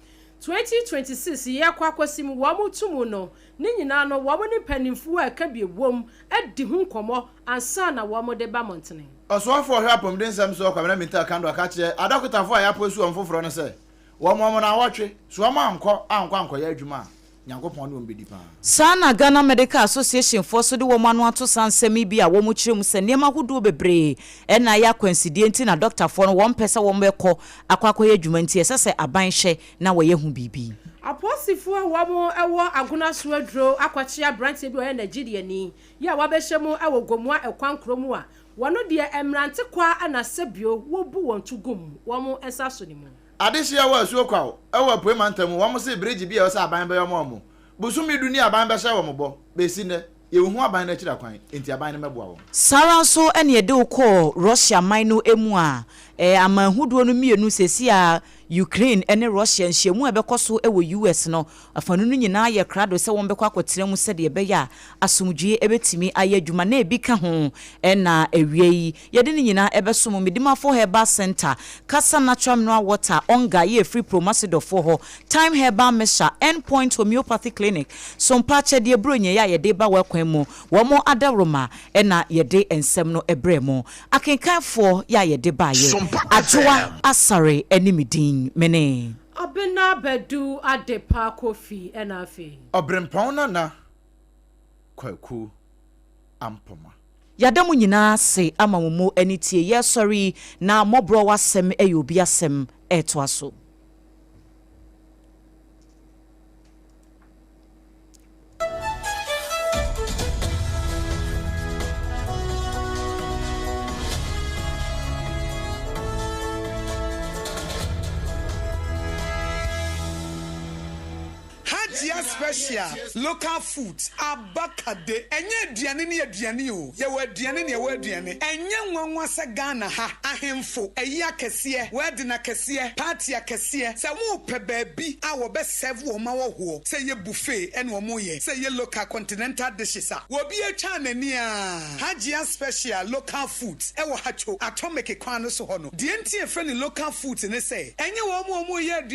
2026 yi rekɔ akɔsi mu wɔn to mu no ne nyinaa no wɔn ne mpaninfoɔ a ɛka bi wom adi ho nkɔmmɔ ansa na wɔn de ba mmɔntene. Ɔsoafoɔ a ɔhwɛ apɔmuden nsɛm soɔ Kwabena Mintah Akandoh aka akyerɛ adɔkotafoɔ a yɛapostu wɔn foforɔ no sɛ wɔn wɔn naawɔtwe so wɔn ankɔ ankɔ ankɔyɛ adwuma a Nyankopɔn ne wɔn bɛdi paa. Saa na Ghana Medical Association foɔ nso de wɔn ano ato saa nsɛm yi bi a wɔn kyerɛ mu sɛ nneɛma ahodoɔ bebree na ayɛ akwansideɛ nti na dɔktafoɔ no wɔn mpɛ sɛ wɔn bɛkɔ akɔ akɔyɛ adwuma nti ɛsɛ sɛ aban hwɛ na wɔyɛ ho biribi. Apolisifoɔ a wɔn wɔ Agona so aduro akɔkye abranteɛ bi a ɔyɛ Nigeriani yi a wabɛhyɛ mu wɔ Gomoa Ɛkwan kuro mu a wɔn deɛ mmerante kwa na sɛbio wɔbu wɔn to gum wɔn nsa so no mu. Adehyeɛ wɔ Asuo Kwaw wɔ Apuei Mantam mu, wɔn se bridge bi a ɛwɔ sɛ aban bɛyɔ ma wɔn bosome du ni aban bɛhyɛ wɔn bɔ, besi nnɛ yɛnhu aban no akyiri akwan, enti aban no mmɛboa wɔn. Saa ara nso na yɛde wo kɔɔ Russia man no mu a, aman hodoɔ no mmienu seesei a Ukraine ne Russia nhyiamu a ɛbɛkɔ so wɔ US no, afanu no nyinaa ayɛ krado sɛ wɔbɛkɔ akɔtena mu sɛdeɛ ɛbɛyɛ a asomdwoeɛ bɛtumi ayɛ adwuma na ebi ka ho na awiei yɛde ne nyinaa ɛbɛso mo Medimafo Herbal Centre, Kasa Natural Mineral Water, Onga yɛ ɛfiri Promasidɔfoɔ hɔ, Thyme Herbal Mixture, End Point Homeopathy Clinic, Sompa Akyɛdeɛ Buronya yi a yɛde ba w'akwan mu, wɔn adaworoma na yɛde nsɛm no brɛɛ mo. Akenkanfoɔ yɛ a yɛde baeɛ, Adwoa Asare ne me din, me ne. Abena Badu Adepa Kofi ɛna afei. Ɔbrempɔn Nana Kwaku Ampoma. Yɛada mo nyinaa ase ama mo mo ani tie. Yɛresɔre yi, na mmɔborɔ w'asɛm yɛ obi asɛm ɛretoa so. Hajia special local foods aba kade. Ɛnyɛ aduane ne aduane o, yɛwɔ aduane ne yɛwɔ aduane. Ɛnyɛ nwanwa sɛ Ghana ha ahemfo, ayi akɛseɛ, wedding akɛseɛ, party akɛseɛ, sɛ wɔpɛ baabi a wɔbɛ serve wɔn ahɔhoɔ, sɛ ɛyɛ buffet ɛna wɔyɛ, sɛ ɛyɛ local continental dishes a, obi atwa n'ani aa. Hajia special local foods ɛwɔ Hatcho, Atomic kwan no so hɔ no. Deɛ nti a yɛfrɛ no local foods ne sɛ, ɛnyɛ wɔn a wɔyɛ aduane.